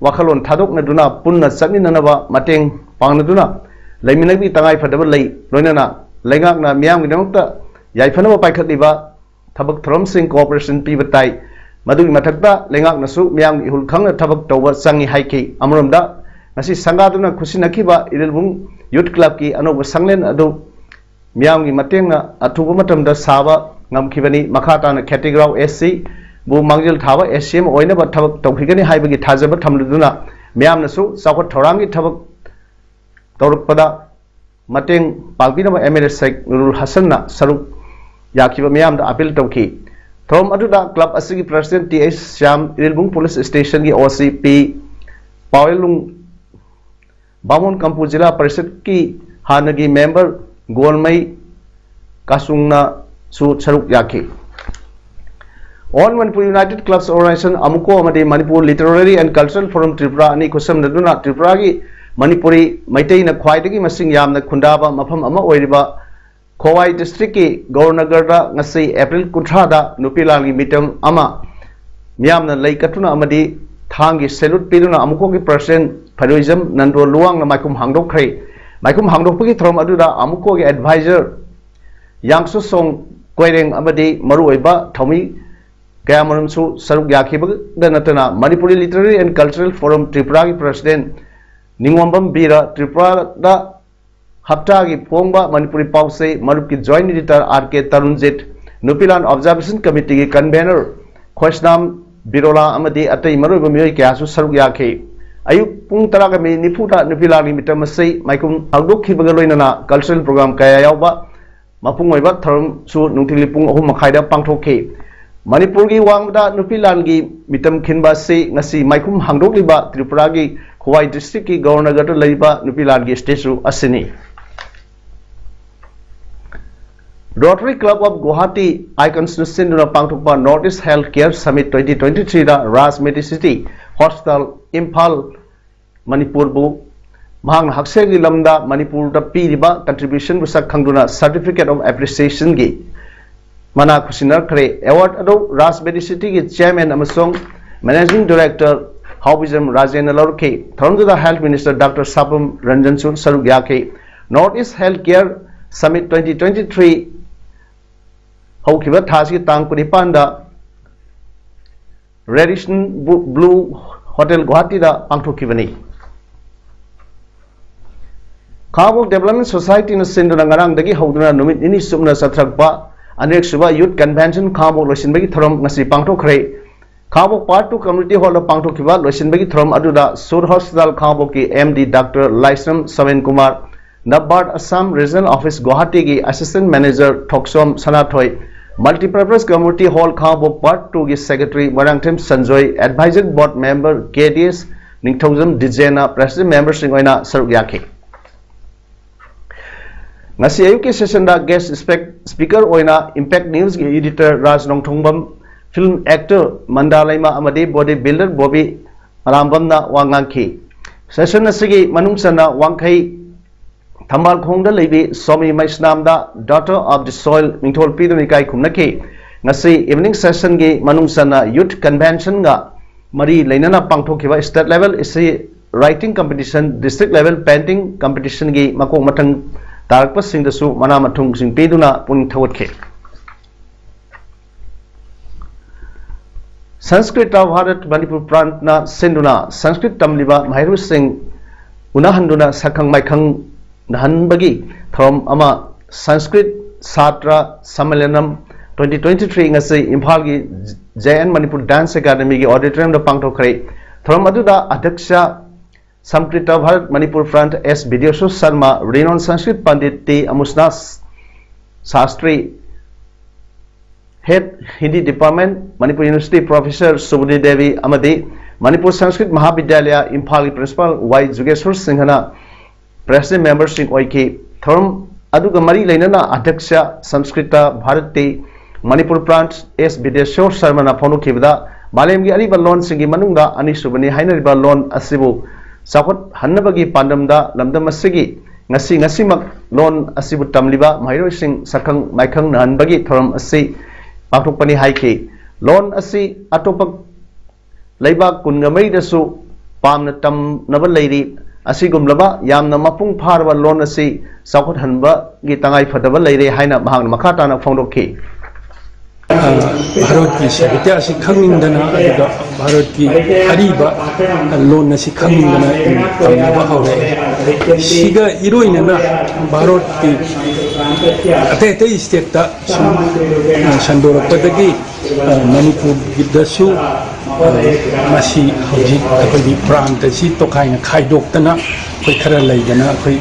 ꯋꯥꯈꯜꯂꯣꯟ ꯊꯥꯗꯣꯛꯅꯗꯨꯅ ꯄꯨꯟꯅ ꯆꯠꯃꯤꯟꯅꯅꯕ ꯃꯇꯦꯡ ꯄꯥꯡꯅꯗꯨꯅ ꯂꯩꯃꯤꯟꯅꯕꯒꯤ ꯇꯉꯥꯏꯐꯗꯕ ꯂꯩ꯫ ꯂꯣꯏꯅꯅ ꯂꯩꯉꯥꯛꯅ ꯃꯤꯌꯥꯝꯒꯤꯗꯃꯛꯇ ꯌꯥꯏꯐꯅꯕ ꯄꯥꯏꯈꯠꯂꯤꯕ ꯊꯕꯛ ꯊꯧꯔꯝꯁꯤꯡ cooperation ꯄꯤꯕ ꯇꯥꯏ꯫ ꯃꯗꯨꯒꯤ ꯃꯊꯛꯇ ꯂꯩꯉꯥꯛꯅꯁꯨ ꯃꯤꯌꯥꯝꯒꯤ ꯏꯍꯨꯜ ꯈꯪꯅ ꯊꯕꯛ ꯇꯧꯕ ꯆꯪꯏ ꯍꯥꯏꯈꯤ꯫ ꯑꯃꯔꯣꯝꯗ ꯉꯁꯤ ꯁꯪꯒꯥꯗꯨꯅ ꯈꯨꯠꯁꯤꯟꯅꯈꯤꯕ ꯏꯔꯤꯜꯕꯨꯡ Youth Clubꯀꯤ ꯑꯅꯧꯕ ꯁꯪꯂꯦꯟ ꯑꯗꯨ ꯃꯤꯌꯥꯝꯒꯤ ꯃꯇꯦꯡꯅ ꯑꯊꯨꯕ ꯃꯇꯝꯗ ꯁꯥꯕ ꯉꯝꯈꯤꯕꯅꯤ꯫ ꯃꯈꯥ ꯇꯥꯅ ꯈꯦꯇꯤꯒ꯭ꯔꯥꯎ SCꯕꯨ ꯃꯥꯡꯖꯤꯜ ꯊꯥꯕ SCM ꯑꯣꯏꯅꯕ ꯊꯕꯛ ꯇꯧꯈꯤꯒꯅꯤ ꯍꯥꯏꯕꯒꯤ ꯊꯥꯖꯕ ꯊꯝꯂꯗꯨꯅ ꯃꯤꯌꯥꯝꯅꯁꯨ ꯆꯥꯎꯈꯠ ꯊꯧꯔꯥꯡꯒꯤ ꯊꯕꯛ ꯇꯧꯔꯛꯄꯗ ꯃꯇꯦꯡ ꯄꯥꯡꯕꯤꯅꯕ MLA ꯁꯦꯈ ꯅꯨꯔꯨꯜ ꯍꯁꯟꯅ ꯁꯔꯨꯛ ꯌꯥꯈꯤꯕ ꯃꯤꯌꯥꯝꯗ appeal ꯇꯧꯈꯤ꯫ ꯊꯧꯔꯝ ꯑꯗꯨꯗ club ꯑꯁꯤꯒꯤ president Th Shyam, Irilbung police stationꯒꯤ OC P ꯄꯥꯋꯦꯜꯂꯨꯡ, ꯕꯥꯃꯣꯟ ꯀꯝꯄꯨ ꯖꯤꯂꯥ ꯄꯔꯤꯁꯠꯀꯤ ꯍꯥꯟꯅꯒꯤ member ꯒꯣꯜꯃꯩ ꯀꯥꯁꯨꯡꯅꯁꯨ ꯁꯔꯨꯛ ꯌꯥꯈꯤ꯫ All Manipur United Clubs Organization, ꯑꯃꯨꯀꯣ, ꯑꯃꯗꯤ Manipur Literary and Cultural Forum Tripura ꯑꯅꯤ ꯈꯨꯠꯁꯝꯅꯗꯨꯅ ꯇ꯭ꯔꯤꯄꯨꯔꯥꯒꯤ ꯃꯅꯤꯄꯨꯔꯤ ꯃꯩꯇꯩꯅ ꯈ꯭ꯋꯥꯏꯗꯒꯤ ꯃꯁꯤꯡ ꯌꯥꯝꯅ ꯈꯨꯟꯗꯥꯕ ꯃꯐꯝ ꯑꯃ ꯑꯣꯏꯔꯤꯕ ꯈꯣꯋꯥꯏ districtꯀꯤ ꯒꯧꯔꯅꯒꯔꯗ ꯉꯁꯤ April ꯀꯨꯟꯊ꯭ꯔꯥꯗ ꯅꯨꯄꯤ ꯂꯥꯟꯒꯤ ꯃꯤꯇꯝ ꯑꯃ ꯃꯤꯌꯥꯝꯅ ꯂꯩ ꯀꯠꯇꯨꯅ ꯑꯃꯗꯤ ꯊꯥꯡꯒꯤ salute ꯄꯤꯗꯨꯅ ꯑꯃꯨꯀꯣꯒꯤ president ꯐꯔꯣꯏꯖꯝ ꯅꯟꯗꯣ ꯂꯨꯋꯥꯡꯅ ꯃꯥꯏꯈꯨꯝ ꯍꯥꯡꯗꯣꯛꯈ꯭ꯔꯦ꯫ ꯃꯥꯏꯈꯨꯝ ꯍꯥꯡꯗꯣꯛꯄꯒꯤ ꯊꯧꯔꯝ ꯑꯗꯨꯗ ꯑꯃꯨꯀꯣꯒꯤ advisor ꯌꯥꯡꯁꯨ ꯁꯣꯡ ꯀꯣꯏꯔꯦꯡ ꯑꯃꯗꯤ ꯃꯔꯨꯑꯣꯏꯕ ꯊꯧꯃꯤ ꯀꯌꯥꯃꯔꯨꯝꯁꯨ ꯁꯔꯨꯛ ꯌꯥꯈꯤꯕꯗ ꯅꯠꯇꯅ Manipuri Literary and Cultural Forum Tripuraꯒꯤ president ꯅꯤꯉꯣꯝꯕꯝ ꯕꯤꯔ, ꯇ꯭ꯔꯤꯄꯨꯔꯥꯗ ꯍꯞꯇꯥꯒꯤ ꯐꯣꯡꯕ ꯃꯅꯤꯄꯨꯔꯤ ꯄꯥꯎꯆꯦ ꯃꯔꯨꯞꯀꯤ joint editor R K ꯇꯔꯨꯟꯖꯤꯠ, ꯅꯨꯄꯤꯂꯥꯟ observation committeeꯒꯤ convener ꯈꯣꯏꯁꯅꯥꯝ ꯕꯤꯔꯣꯂꯥ ꯑꯃꯗꯤ ꯑꯇꯩ ꯃꯔꯨꯑꯣꯏꯕ ꯃꯤꯑꯣꯏ ꯀꯌꯥꯁꯨ ꯁꯔꯨꯛ ꯌꯥꯈꯤ꯫ ꯑꯌꯨꯛ ꯄꯨꯡ ꯇꯔꯥꯒ ꯃꯤꯅꯤꯠ ꯅꯤꯐꯨꯗ ꯅꯨꯄꯤꯂꯥꯟꯒꯤ ꯃꯤꯇꯝ ꯑꯁꯤ ꯃꯥꯏꯈꯨꯝ ꯍꯥꯡꯗꯣꯛꯈꯤꯕꯒ ꯂꯣꯏꯅꯅ cultural program ꯀꯌꯥ ꯌꯥꯎꯕ ꯃꯄꯨꯡ ꯑꯣꯏꯕ ꯊꯧꯔꯝꯁꯨ ꯅꯨꯡꯊꯤꯜꯒꯤ ꯄꯨꯡ ꯑꯍꯨꯝ ꯃꯈꯥꯏꯗ ꯄꯥꯡꯊꯣꯛꯈꯤ꯫ ꯃꯅꯤꯄꯨꯔꯒꯤ ꯋꯥꯡꯃꯗ ꯅꯨꯄꯤ ꯂꯥꯟꯒꯤ ꯃꯤꯇꯝ ꯈꯤꯟꯕ ꯑꯁꯤ ꯉꯁꯤ ꯃꯥꯏꯈꯨꯝ ꯍꯥꯡꯗꯣꯛꯂꯤꯕ ꯇ꯭ꯔꯤꯄꯨꯔꯥꯒꯤ ꯈꯣꯋꯥꯏ ꯗꯤꯁꯇ꯭ꯔꯤꯛꯀꯤ ꯒꯧꯔꯅꯒꯔꯗ ꯂꯩꯕ ꯅꯨꯄꯤ ꯂꯥꯟꯒꯤ ꯁ꯭ꯇꯦꯆꯨ ꯑꯁꯤꯅꯤ꯫ Rotary Club of Guwahati Icons ꯅ ꯁꯤꯟꯗꯨꯅ ꯄꯥꯡꯊꯣꯛꯄ North East Health Care Summit twenty twenty-three ꯗ Raj Medicity Hospital, ꯏꯝꯐꯥꯜ, ꯃꯅꯤꯄꯨꯔꯕꯨ ꯃꯍꯥꯛꯅ ꯍꯛꯁꯦꯜꯒꯤ ꯂꯝꯗ ꯃꯅꯤꯄꯨꯔꯗ ꯄꯤꯔꯤꯕ contribution ꯕꯨ ꯁꯛ ꯈꯪꯗꯨꯅ Certificate of Appreciation ꯒꯤ ꯃꯅꯥ ꯈꯨꯁꯤꯟꯅꯈ꯭ꯔꯦ꯫ Award ꯑꯗꯨ Raj Medicity ꯒꯤ Chairman ꯑꯃꯁꯨꯡ Managing Director ꯍꯥꯎꯕꯤꯖꯝ ꯔꯥꯖꯦꯟꯅ ꯂꯧꯔꯛꯈꯤ꯫ ꯊꯧꯔꯝꯗꯨꯗ Health Minister Doctor ꯁꯥꯄꯝ ꯔꯟꯖꯟꯁꯨ ꯁꯔꯨꯛ ꯌꯥꯈꯤ꯫ North East Health Care Summit twenty twenty-three ꯍꯧꯈꯤꯕ ꯊꯥꯁꯤꯒꯤ ꯇꯥꯡ ꯀꯨꯟꯅꯤꯄꯥꯟꯗ Radisson Blu-, Blu Hotel ꯒꯨꯋꯥꯍꯥꯇꯤꯗ ꯄꯥꯡꯊꯣꯛꯈꯤꯕꯅꯤ꯫ ꯈꯥꯉꯕꯣꯛ Development Society ꯅ ꯁꯤꯟꯗꯨꯅ ꯉꯔꯥꯡꯗꯒꯤ ꯍꯧꯗꯨꯅ ꯅꯨꯃꯤꯠ ꯅꯤꯅꯤ ꯆꯨꯞꯅ ꯆꯠꯊꯔꯛꯄ ꯑꯅꯤꯔꯛꯁꯨꯕ Youth Convention ꯈꯥꯉꯕꯣꯛ ꯂꯣꯏꯁꯤꯟꯕꯒꯤ ꯊꯧꯔꯝ ꯉꯁꯤ ꯄꯥꯡꯊꯣꯛꯈ꯭ꯔꯦ꯫ ꯈꯥꯉꯕꯣꯛ Part two Community Hall ꯗ ꯄꯥꯡꯊꯣꯛꯈꯤꯕ ꯂꯣꯏꯁꯤꯟꯕꯒꯤ ꯊꯧꯔꯝ ꯑꯗꯨꯗ Sur Hospital ꯈꯥꯉꯕꯣꯛꯀꯤ M D Doctor Laishram Saben Kumar, NABARD Assam Regional Office ꯒꯨꯋꯥꯍꯥꯇꯤꯒꯤ Assistant Manager Thoksom Sanathoi, Multipurpose Community Hall Khangabok Part two ꯒꯤ Secretary Moirangthem Sanjoy, Advisory Board Member K D S Ningthoujam ꯗꯤꯖꯦꯟꯅ President Member ꯁꯤꯡ ꯑꯣꯏꯅ ꯁꯔꯨꯛ ꯌꯥꯈꯤ꯫ ꯉꯁꯤ ꯑꯌꯨꯛꯀꯤ session ꯗ guest spec-, speaker ꯑꯣꯏꯅ Impact News ꯒꯤ Editor ꯔꯥꯖ ꯅꯣꯡꯊꯣꯡꯕꯝ, film actor ꯃꯟꯗꯥ ꯂꯩꯃ ꯑꯃꯗꯤ body builder ꯕꯣꯕꯤ ꯑꯔꯥꯝꯕꯝꯅ ꯋꯥ ꯉꯥꯡꯈꯤ꯫ Session ꯑꯁꯤꯒꯤ ꯃꯅꯨꯡ ꯆꯟꯅ ꯋꯥꯡꯈꯩ ꯊꯝꯕꯥꯜꯈꯣꯡꯗ ꯂꯩꯕꯤ Somi ꯃꯩꯁꯅꯥꯝꯗ Daughter of the Soil ꯃꯤꯡꯊꯣꯜ ꯄꯤꯗꯨꯅ ꯏꯀꯥꯏ ꯈꯨꯝꯅꯈꯤ꯫ ꯉꯁꯤ evening session ꯒꯤ ꯃꯅꯨꯡ ꯆꯟꯅ Youth Convention ꯒ ꯃꯔꯤ ꯂꯩꯅꯅ ꯄꯥꯡꯊꯣꯛꯈꯤꯕ State Level Essay Writing Competition, District Level Painting Competition ꯒꯤ ꯃꯀꯣꯛ ꯃꯊꯪ ꯇꯥꯔꯛꯄꯁꯤꯡꯗꯁꯨ ꯃꯅꯥ ꯃꯊꯨꯝꯁꯤꯡ ꯄꯤꯗꯨꯅ ꯄꯨꯛꯅꯤꯡ ꯊꯧꯒꯠꯈꯤ꯫ Sanskrit Bharat Manipur Prant ꯅ ꯁꯤꯟꯗꯨꯅ Sanskrit ꯇꯝꯂꯤꯕ ꯃꯍꯩꯔꯣꯏꯁꯤꯡ ꯎꯅꯍꯟꯗꯨꯅ ꯁꯛꯈꯪ ꯃꯥꯏꯈꯪꯅꯍꯟꯕꯒꯤ ꯊꯧꯔꯝ ꯑꯃ Sanskrit Chhatra Sammelanam twenty twenty-three ꯉꯁꯤ ꯏꯝꯐꯥꯜꯒꯤ J N Manipur Dance Academy ꯒꯤ auditorium ꯗ ꯄꯥꯡꯊꯣꯛꯈ꯭ꯔꯦ꯫ ꯊꯧꯔꯝ ꯑꯗꯨꯗ ꯑꯗ꯭ꯌꯛꯁ Sanskrit Bharat Manipur Prant S Bidyasu Sharma, renowned Sanskrit Pandit T Amusna Shastri, Head Hindi Department, Manipur University Professor Subodhi Devi ꯑꯃꯗꯤ ꯃꯅꯤꯄꯨꯔ ꯁꯪꯁꯀ꯭ꯔꯤꯠ ꯃꯍꯥꯕꯤꯗ꯭ꯌꯥꯂꯌ ꯏꯝꯐꯥꯜꯒꯤ Principal ꯋꯥꯏ ꯖꯨꯒꯦꯁ꯭ꯋꯔ ꯁꯤꯡꯍꯅ President memberꯁꯤꯡ ꯑꯣꯏꯈꯤ꯫ ꯊꯧꯔꯝ ꯑꯗꯨꯒ ꯃꯔꯤ ꯂꯩꯅꯅ ꯑꯙ꯭ꯌꯛꯁ ꯁꯪꯁꯀ꯭ꯔꯤꯇ ꯚꯥꯔꯇꯤ ꯃꯅꯤꯄꯨꯔ ꯕ꯭ꯔꯥꯟꯆ ꯑꯦꯁ ꯕꯤꯗ꯭ꯌꯦꯁ꯭ꯋꯔ ꯁꯔꯃꯅ ꯐꯣꯡꯗꯣꯛꯈꯤꯕꯗ, ꯃꯥꯂꯦꯝꯒꯤ ꯑꯔꯤꯕ ꯂꯣꯟꯁꯤꯡꯒꯤ ꯃꯅꯨꯡꯗ ꯑꯅꯤꯁꯨꯕꯅꯤ ꯍꯥꯏꯅꯔꯤꯕ ꯂꯣꯟ ꯑꯁꯤꯕꯨ ꯆꯥꯎꯈꯠꯍꯟꯅꯕꯒꯤ ꯄꯥꯟꯗꯝꯗ ꯂꯝꯗꯝ ꯑꯁꯤꯒꯤ ꯉꯁꯤ ꯉꯁꯤꯃꯛ ꯂꯣꯟ ꯑꯁꯤꯕꯨ ꯇꯝꯂꯤꯕ ꯃꯍꯩꯔꯣꯏꯁꯤꯡ ꯁꯛꯈꯪ ꯃꯥꯏꯈꯪꯅꯍꯟꯕꯒꯤ ꯊꯧꯔꯝ ꯑꯁꯤ ꯄꯥꯡꯊꯣꯛꯄꯅꯤ ꯍꯥꯏꯈꯤ꯫ ꯂꯣꯟ ꯑꯁꯤ ꯑꯇꯣꯞꯄ ꯂꯩꯕꯥꯛ ꯀꯨꯟꯒ ꯃꯔꯤꯗꯁꯨ ꯄꯥꯝꯅ ꯇꯝꯅꯕ ꯂꯩꯔꯤ꯫ ꯑꯁꯤꯒꯨꯝꯂꯕ ꯌꯥꯝꯅ ꯃꯄꯨꯡ ꯐꯥꯔꯕ ꯂꯣꯟ ꯑꯁꯤ ꯆꯥꯎꯈꯠꯍꯟꯕꯒꯤ ꯇꯉꯥꯏ ꯐꯗꯕ ꯂꯩꯔꯦ ꯍꯥꯏꯅ ꯃꯍꯥꯛꯅ ꯃꯈꯥ ꯇꯥꯅ ꯐꯣꯡꯗꯣꯛꯈꯤ꯫ ꯚꯥꯔꯠꯀꯤ ꯁꯥꯍꯤꯇ꯭ꯌ ꯑꯁꯤ ꯈꯪꯅꯤꯡꯗꯅ, ꯑꯗꯨꯒ ꯚꯥꯔꯠꯀꯤ ꯑꯔꯤꯕ ꯂꯣꯟ ꯑꯁꯤ ꯈꯪꯅꯤꯡꯗꯅ ꯇꯝꯅꯕ ꯍꯧꯔꯛꯑꯦ꯫ ꯁꯤꯒ ꯏꯔꯣꯏꯅꯅ ꯚꯥꯔꯠꯀꯤ ꯑꯇꯩ ꯑꯇꯩ ꯁ꯭ꯇꯦꯠꯇ ꯁꯨꯝ ꯁꯟꯗꯣꯔꯛꯄꯗꯒꯤ ꯃꯅꯤꯄꯨꯔꯗꯁꯨ ꯃꯁꯤ ꯍꯧꯖꯤꯛ ꯑꯩꯈꯣꯏꯒꯤ ꯄ꯭ꯔꯥꯟꯇ ꯑꯁꯤ ꯇꯣꯈꯥꯏꯅ ꯈꯥꯏꯗꯣꯛꯇꯅ ꯑꯩꯈꯣꯏ ꯈꯔ ꯂꯩꯗꯅ ꯑꯩꯈꯣꯏ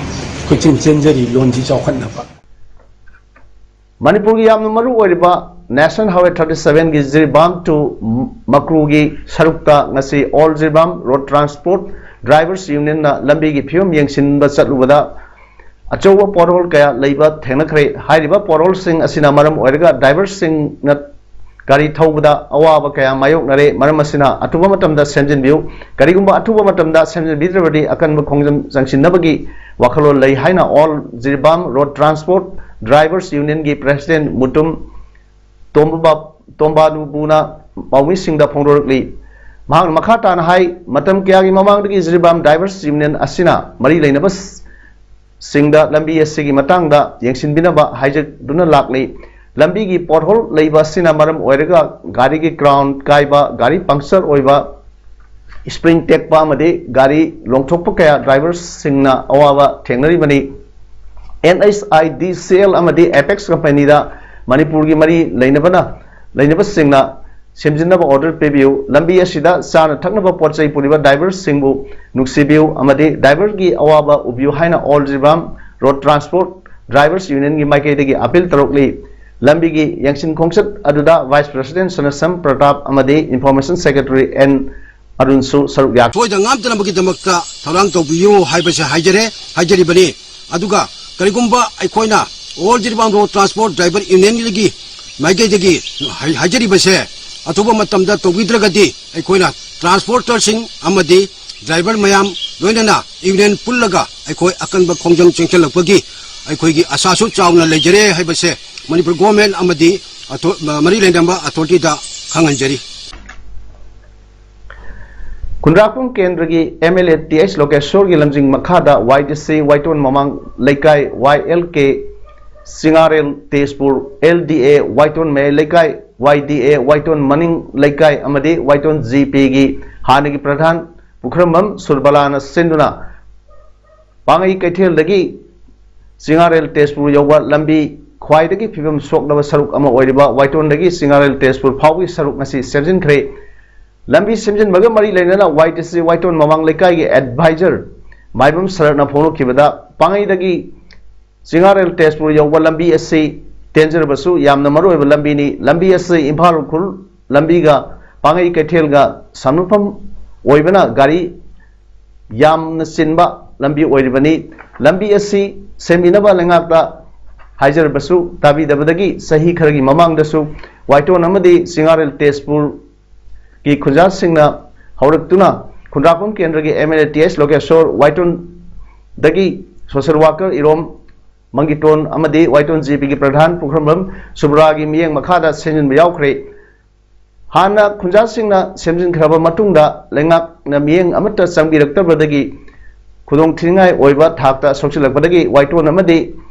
ꯀꯣꯏꯆꯦꯟ ꯆꯦꯟꯖꯔꯤ ꯂꯣꯟꯁꯤ ꯆꯥꯎꯈꯠꯅꯕ꯫ ꯃꯅꯤꯄꯨꯔꯒꯤ ꯌꯥꯝꯅ ꯃꯔꯨ ꯑꯣꯏꯔꯤꯕ National Highway thirty seven ꯒꯤ ꯖꯤꯔꯤꯕꯥꯝ to ꯃꯀ꯭ꯔꯨꯒꯤ ꯁꯔꯨꯛꯇ ꯉꯁꯤ All Jiribam Road Transport Drivers Union ꯅ ꯂꯝꯕꯤꯒꯤ ꯐꯤꯕꯝ ꯌꯦꯡꯁꯤꯟꯕ ꯆꯠꯂꯨꯕꯗ ꯑꯆꯧꯕ ꯄꯣꯠꯍꯣꯜ ꯀꯌꯥ ꯂꯩꯕ ꯊꯦꯡꯅꯈ꯭ꯔꯦ꯫ ꯍꯥꯏꯔꯤꯕ ꯄꯣꯠꯍꯣꯜꯁꯤꯡ ꯑꯁꯤꯅ ꯃꯔꯝ ꯑꯣꯏꯔꯒ ꯗ꯭ꯔꯥꯏꯚꯔꯁꯤꯡꯅ ꯒꯥꯔꯤ ꯊꯧꯕꯗ ꯑꯋꯥꯕ ꯀꯌꯥ ꯃꯥꯌꯣꯛꯅꯔꯦ꯫ ꯃꯔꯝ ꯑꯁꯤꯅ ꯑꯊꯨꯕ ꯃꯇꯝꯗ ꯁꯦꯝꯖꯤꯟꯕꯤꯌꯨ꯫ ꯀꯔꯤꯒꯨꯝꯕ ꯑꯊꯨꯕ ꯃꯇꯝꯗ ꯁꯦꯝꯖꯤꯟꯕꯤꯗ꯭ꯔꯕꯗꯤ ꯑꯀꯟꯕ ꯈꯣꯡꯖꯪ ꯆꯪꯁꯤꯟꯅꯕꯒꯤ ꯋꯥꯈꯜꯂꯣꯟ ꯂꯩ ꯍꯥꯏꯅ All Jiribam Road Transport Drivers Union ꯒꯤ President ꯃꯨꯇꯨꯝ ꯇꯣꯝꯕꯥ-, ꯇꯣꯝꯕꯥꯂꯨꯕꯨꯅ ꯄꯥꯎꯃꯤꯁꯤꯡꯗ ꯐꯣꯡꯗꯣꯔꯛꯂꯤ꯫ ꯃꯍꯥꯛꯅ ꯃꯈꯥ ꯇꯥꯅ ꯍꯥꯏ, ꯃꯇꯝ ꯀꯌꯥꯒꯤ ꯃꯃꯥꯡꯗꯒꯤ ꯖꯤꯔꯤꯕꯥꯝ Drivers Union ꯑꯁꯤꯅ ꯃꯔꯤ ꯂꯩꯅꯕ ꯁꯤꯡꯗ ꯂꯝꯕꯤ ꯑꯁꯤꯒꯤ ꯃꯇꯥꯡꯗ ꯌꯦꯡꯁꯤꯟꯕꯤꯅꯕ ꯍꯥꯏꯖꯗꯨꯅ ꯂꯥꯛꯂꯤ꯫ ꯂꯝꯕꯤꯒꯤ ꯄꯣꯠꯍꯣꯜ ꯂꯩꯕ ꯑꯁꯤꯅ ꯃꯔꯝ ꯑꯣꯏꯔꯒ ꯒꯥꯔꯤꯒꯤ ꯀ꯭ꯔꯥꯎꯟ ꯀꯥꯏꯕ, ꯒꯥꯔꯤ ꯄꯪꯆꯔ ꯑꯣꯏꯕ, ꯁ꯭ꯄ꯭ꯔꯤꯡ ꯇꯦꯛꯄ ꯑꯃꯗꯤ ꯒꯥꯔꯤ ꯂꯣꯡꯊꯣꯛꯄ ꯀꯌꯥ ꯗ꯭ꯔꯥꯏꯚꯔꯁꯤꯡꯅ ꯑꯋꯥꯕ ꯊꯦꯡꯅꯔꯤꯕꯅꯤ꯫ And H I D C L ꯑꯃꯗꯤ ꯑꯦꯄꯦꯛꯁ ꯀꯝꯄꯦꯅꯤꯗ ꯃꯅꯤꯄꯨꯔꯒꯤ ꯃꯔꯤ ꯂꯩꯅꯕꯅ, ꯂꯩꯅꯕꯁꯤꯡꯅ ꯁꯦꯝꯖꯤꯟꯅꯕ ꯑꯣꯔꯗꯔ ꯄꯤꯕꯤꯌꯨ꯫ ꯂꯝꯕꯤ ꯑꯁꯤꯗ ꯆꯥꯅ ꯊꯛꯅꯕ ꯄꯣꯠ ꯆꯩ ꯄꯨꯔꯤꯕ ꯗ꯭ꯔꯥꯏꯚꯔꯁꯤꯡꯕꯨ ꯅꯨꯡꯁꯤꯕꯤꯌꯨ ꯑꯃꯗꯤ ꯗ꯭ꯔꯥꯏꯚꯔꯒꯤ ꯑꯋꯥꯕ ꯎꯕꯤꯌꯨ ꯍꯥꯏꯅ All Jiribam Road Transport Drivers Unionꯒꯤ ꯃꯥꯏꯀꯩꯗꯒꯤ ꯑꯄꯤꯜ ꯇꯧꯔꯛꯂꯤ꯫ ꯂꯝꯕꯤꯒꯤ ꯌꯦꯡꯁꯤꯟ ꯈꯣꯡꯆꯠ ꯑꯗꯨꯗ Vice President ꯁꯅꯥꯁꯝ ꯄ꯭ꯔꯇꯥꯞ ꯑꯃꯗꯤ Information Secretary ꯑꯦꯟ ꯑꯔꯨꯟꯁꯨ ꯁꯔꯨꯛ ꯌꯥꯈꯤ꯫ ꯁꯣꯏꯗ ꯉꯥꯝꯗꯅꯕꯒꯤꯗꯃꯛꯇ ꯊꯧꯔꯥꯡ ꯇꯧꯕꯤꯌꯨ ꯍꯥꯏꯕꯁꯦ ꯍꯥꯏꯖꯔꯦ, ꯍꯥꯏꯖꯔꯤꯕꯅꯤ꯫ ꯑꯗꯨꯒ ꯀꯔꯤꯒꯨꯝꯕ ꯑꯩꯈꯣꯏꯅ All Jiribam Road Transport Driver Unionꯒꯤ ꯃꯥꯏꯀꯩꯗꯒꯤ ꯍꯥꯏ-, ꯍꯥꯏꯖꯔꯤꯕꯁꯦ ꯑꯊꯨꯕ ꯃꯇꯝꯗ ꯇꯧꯕꯤꯗ꯭ꯔꯒꯗꯤ ꯑꯩꯈꯣꯏꯅ transporterꯁꯤꯡ ꯑꯃꯗꯤ driver ꯃꯌꯥꯝ ꯂꯣꯏꯅꯅ union ꯄꯨꯜꯂꯒ ꯑꯩꯈꯣꯏ ꯑꯀꯟꯕ ꯈꯣꯡꯖꯪ ꯆꯦꯟꯁꯤꯜꯂꯛꯄꯒꯤ ꯑꯩꯈꯣꯏꯒꯤ ꯑꯁꯥꯁꯨ ꯆꯥꯎꯅ ꯂꯩꯖꯔꯦ ꯍꯥꯏꯕꯁꯦ ꯃꯅꯤꯄꯨꯔ government ꯑꯃꯗꯤ ꯑꯊꯣ-, ꯃꯔꯤ ꯂꯩꯅꯕ authorityꯗ ꯈꯪꯍꯟꯖꯔꯤ꯫ ꯈꯨꯟꯗ꯭ꯔꯥꯛꯄꯝ ꯀꯦꯟꯗ꯭ꯔꯒꯤ M L A T H ꯂꯣꯀꯦꯁꯣꯔꯒꯤ ꯂꯝꯖꯤꯡ ꯃꯈꯥꯗ ꯋꯥꯏ ꯗꯤ ꯁꯤ ꯋꯥꯏꯇꯣꯟ ꯃꯃꯥꯡ ꯂꯩꯀꯥꯏ, Y L K Chingarel Tezpur, L D A Waithon ꯃꯌꯥꯏ ꯂꯩꯀꯥꯏ, ꯋꯥꯏ ꯗꯤ ꯑꯦ ꯋꯥꯏꯇꯣꯟ ꯃꯅꯤꯡ ꯂꯩꯀꯥꯏ ꯑꯃꯗꯤ ꯋꯥꯏꯇꯣꯟ ꯖꯤ ꯄꯤꯒꯤ ꯍꯥꯟꯅꯒꯤ ꯄ꯭ꯔꯙꯥꯟ ꯄꯨꯈ꯭ꯔꯝꯕꯝ ꯁꯨꯔꯕꯂꯥꯅ ꯁꯤꯟꯗꯨꯅ ꯄꯥꯡꯒꯩ ꯀꯩꯊꯦꯜꯗꯒꯤ ꯆꯤꯉꯥꯔꯦꯜ ꯇꯦꯖꯄꯨꯔ ꯌꯧꯕ ꯂꯝꯕꯤ ꯈ꯭ꯋꯥꯏꯗꯒꯤ ꯐꯤꯕꯝ ꯁꯣꯛꯂꯕ ꯁꯔꯨꯛ ꯑꯃ ꯑꯣꯏꯔꯤꯕ ꯋꯥꯏꯇꯣꯟꯗꯒꯤ ꯆꯤꯉꯥꯔꯦꯜ ꯇꯦꯖꯄꯨꯔ ꯐꯥꯎꯕꯒꯤ ꯁꯔꯨꯛ ꯉꯁꯤ ꯁꯦꯝꯖꯤꯟꯈ꯭ꯔꯦ꯫ ꯂꯝꯕꯤ ꯁꯦꯝꯖꯤꯟꯕꯒ ꯃꯔꯤ ꯂꯩꯅꯅ ꯋꯥꯏ ꯗꯤ ꯁꯤ ꯋꯥꯏꯇꯣꯟ ꯃꯃꯥꯡ ꯂꯩꯀꯥꯏꯒꯤ advisor ꯃꯥꯏꯕꯝ ꯁꯔꯠꯅ ꯐꯣꯡꯗꯣꯛꯈꯤꯕꯗ, ꯄꯥꯡꯒꯩꯗꯒꯤ ꯆꯤꯉꯥꯔꯦꯜ ꯇꯦꯖꯄꯨꯔ ꯌꯧꯕ ꯂꯝꯕꯤ ꯑꯁꯤ ꯇꯦꯟꯖꯔꯕꯁꯨ ꯌꯥꯝꯅ ꯃꯔꯨꯑꯣꯏꯕ ꯂꯝꯕꯤꯅꯤ꯫ ꯂꯝꯕꯤ ꯑꯁꯤ ꯏꯝꯐꯥꯜ ꯎꯈ꯭ꯔꯨꯜ ꯂꯝꯕꯤꯒ ꯄꯥꯡꯒꯩ ꯀꯩꯊꯦꯜꯒ ꯁꯝꯅꯐꯝ ꯑꯣꯏꯕꯅ ꯒꯥꯔꯤ ꯌꯥꯝꯅ ꯆꯤꯟꯕ ꯂꯝꯕꯤ ꯑꯣꯏꯔꯤꯕꯅꯤ꯫ ꯂꯝꯕꯤ ꯑꯁꯤ ꯁꯦꯝꯕꯤꯅꯕ ꯂꯩꯉꯥꯛꯇ ꯍꯥꯏꯖꯔꯕꯁꯨ ꯇꯥꯕꯤꯗꯕꯗꯒꯤ ꯆꯍꯤ ꯈꯔꯒꯤ ꯃꯃꯥꯡꯗꯁꯨ ꯋꯥꯏꯇꯣꯟ ꯑꯃꯗꯤ ꯆꯤꯉꯥꯔꯦꯜ ꯇꯦꯖꯄꯨꯔꯒꯤ ꯈꯨꯟꯖꯥꯁꯤꯡꯅ ꯍꯧꯔꯛꯇꯨꯅ ꯈꯨꯟꯗ꯭ꯔꯥꯛꯄꯝ ꯀꯦꯟꯗ꯭ꯔꯒꯤ M L A T H Lokeshor ꯋꯥꯏꯇꯣꯟꯗꯒꯤ social worker ꯏꯔꯣꯝ ꯃꯪꯒꯤꯇꯣꯟ ꯑꯃꯗꯤ ꯋꯥꯏꯇꯣꯟ ꯖꯤ ꯄꯤꯒꯤ ꯄ꯭ꯔꯙꯥꯟ ꯄꯨꯈ꯭ꯔꯝꯕꯝ ꯁꯨꯕ꯭ꯔꯥꯒꯤ ꯃꯤꯠꯌꯦꯡ ꯃꯈꯥꯗ ꯁꯦꯝꯖꯤꯟꯕ ꯌꯥꯎꯈ꯭ꯔꯦ꯫ ꯍꯥꯟꯅ ꯈꯨꯟꯖꯥꯁꯤꯡꯅ ꯁꯦꯝꯖꯤꯟꯈ꯭ꯔꯕ ꯃꯇꯨꯡꯗ ꯂꯩꯉꯥꯛꯅ ꯃꯤꯠꯌꯦꯡ ꯑꯃꯠꯇ ꯆꯪꯕꯤꯔꯛꯇꯕꯗꯒꯤ ꯈꯨꯗꯣꯡꯊꯤꯅꯤꯡꯉꯥꯏ ꯑꯣꯏꯕ ꯊꯥꯛꯇ ꯁꯣꯛꯆꯤꯜꯂꯛꯄꯗꯒꯤ ꯋꯥꯏꯇꯣꯟ ꯑꯃꯗꯤ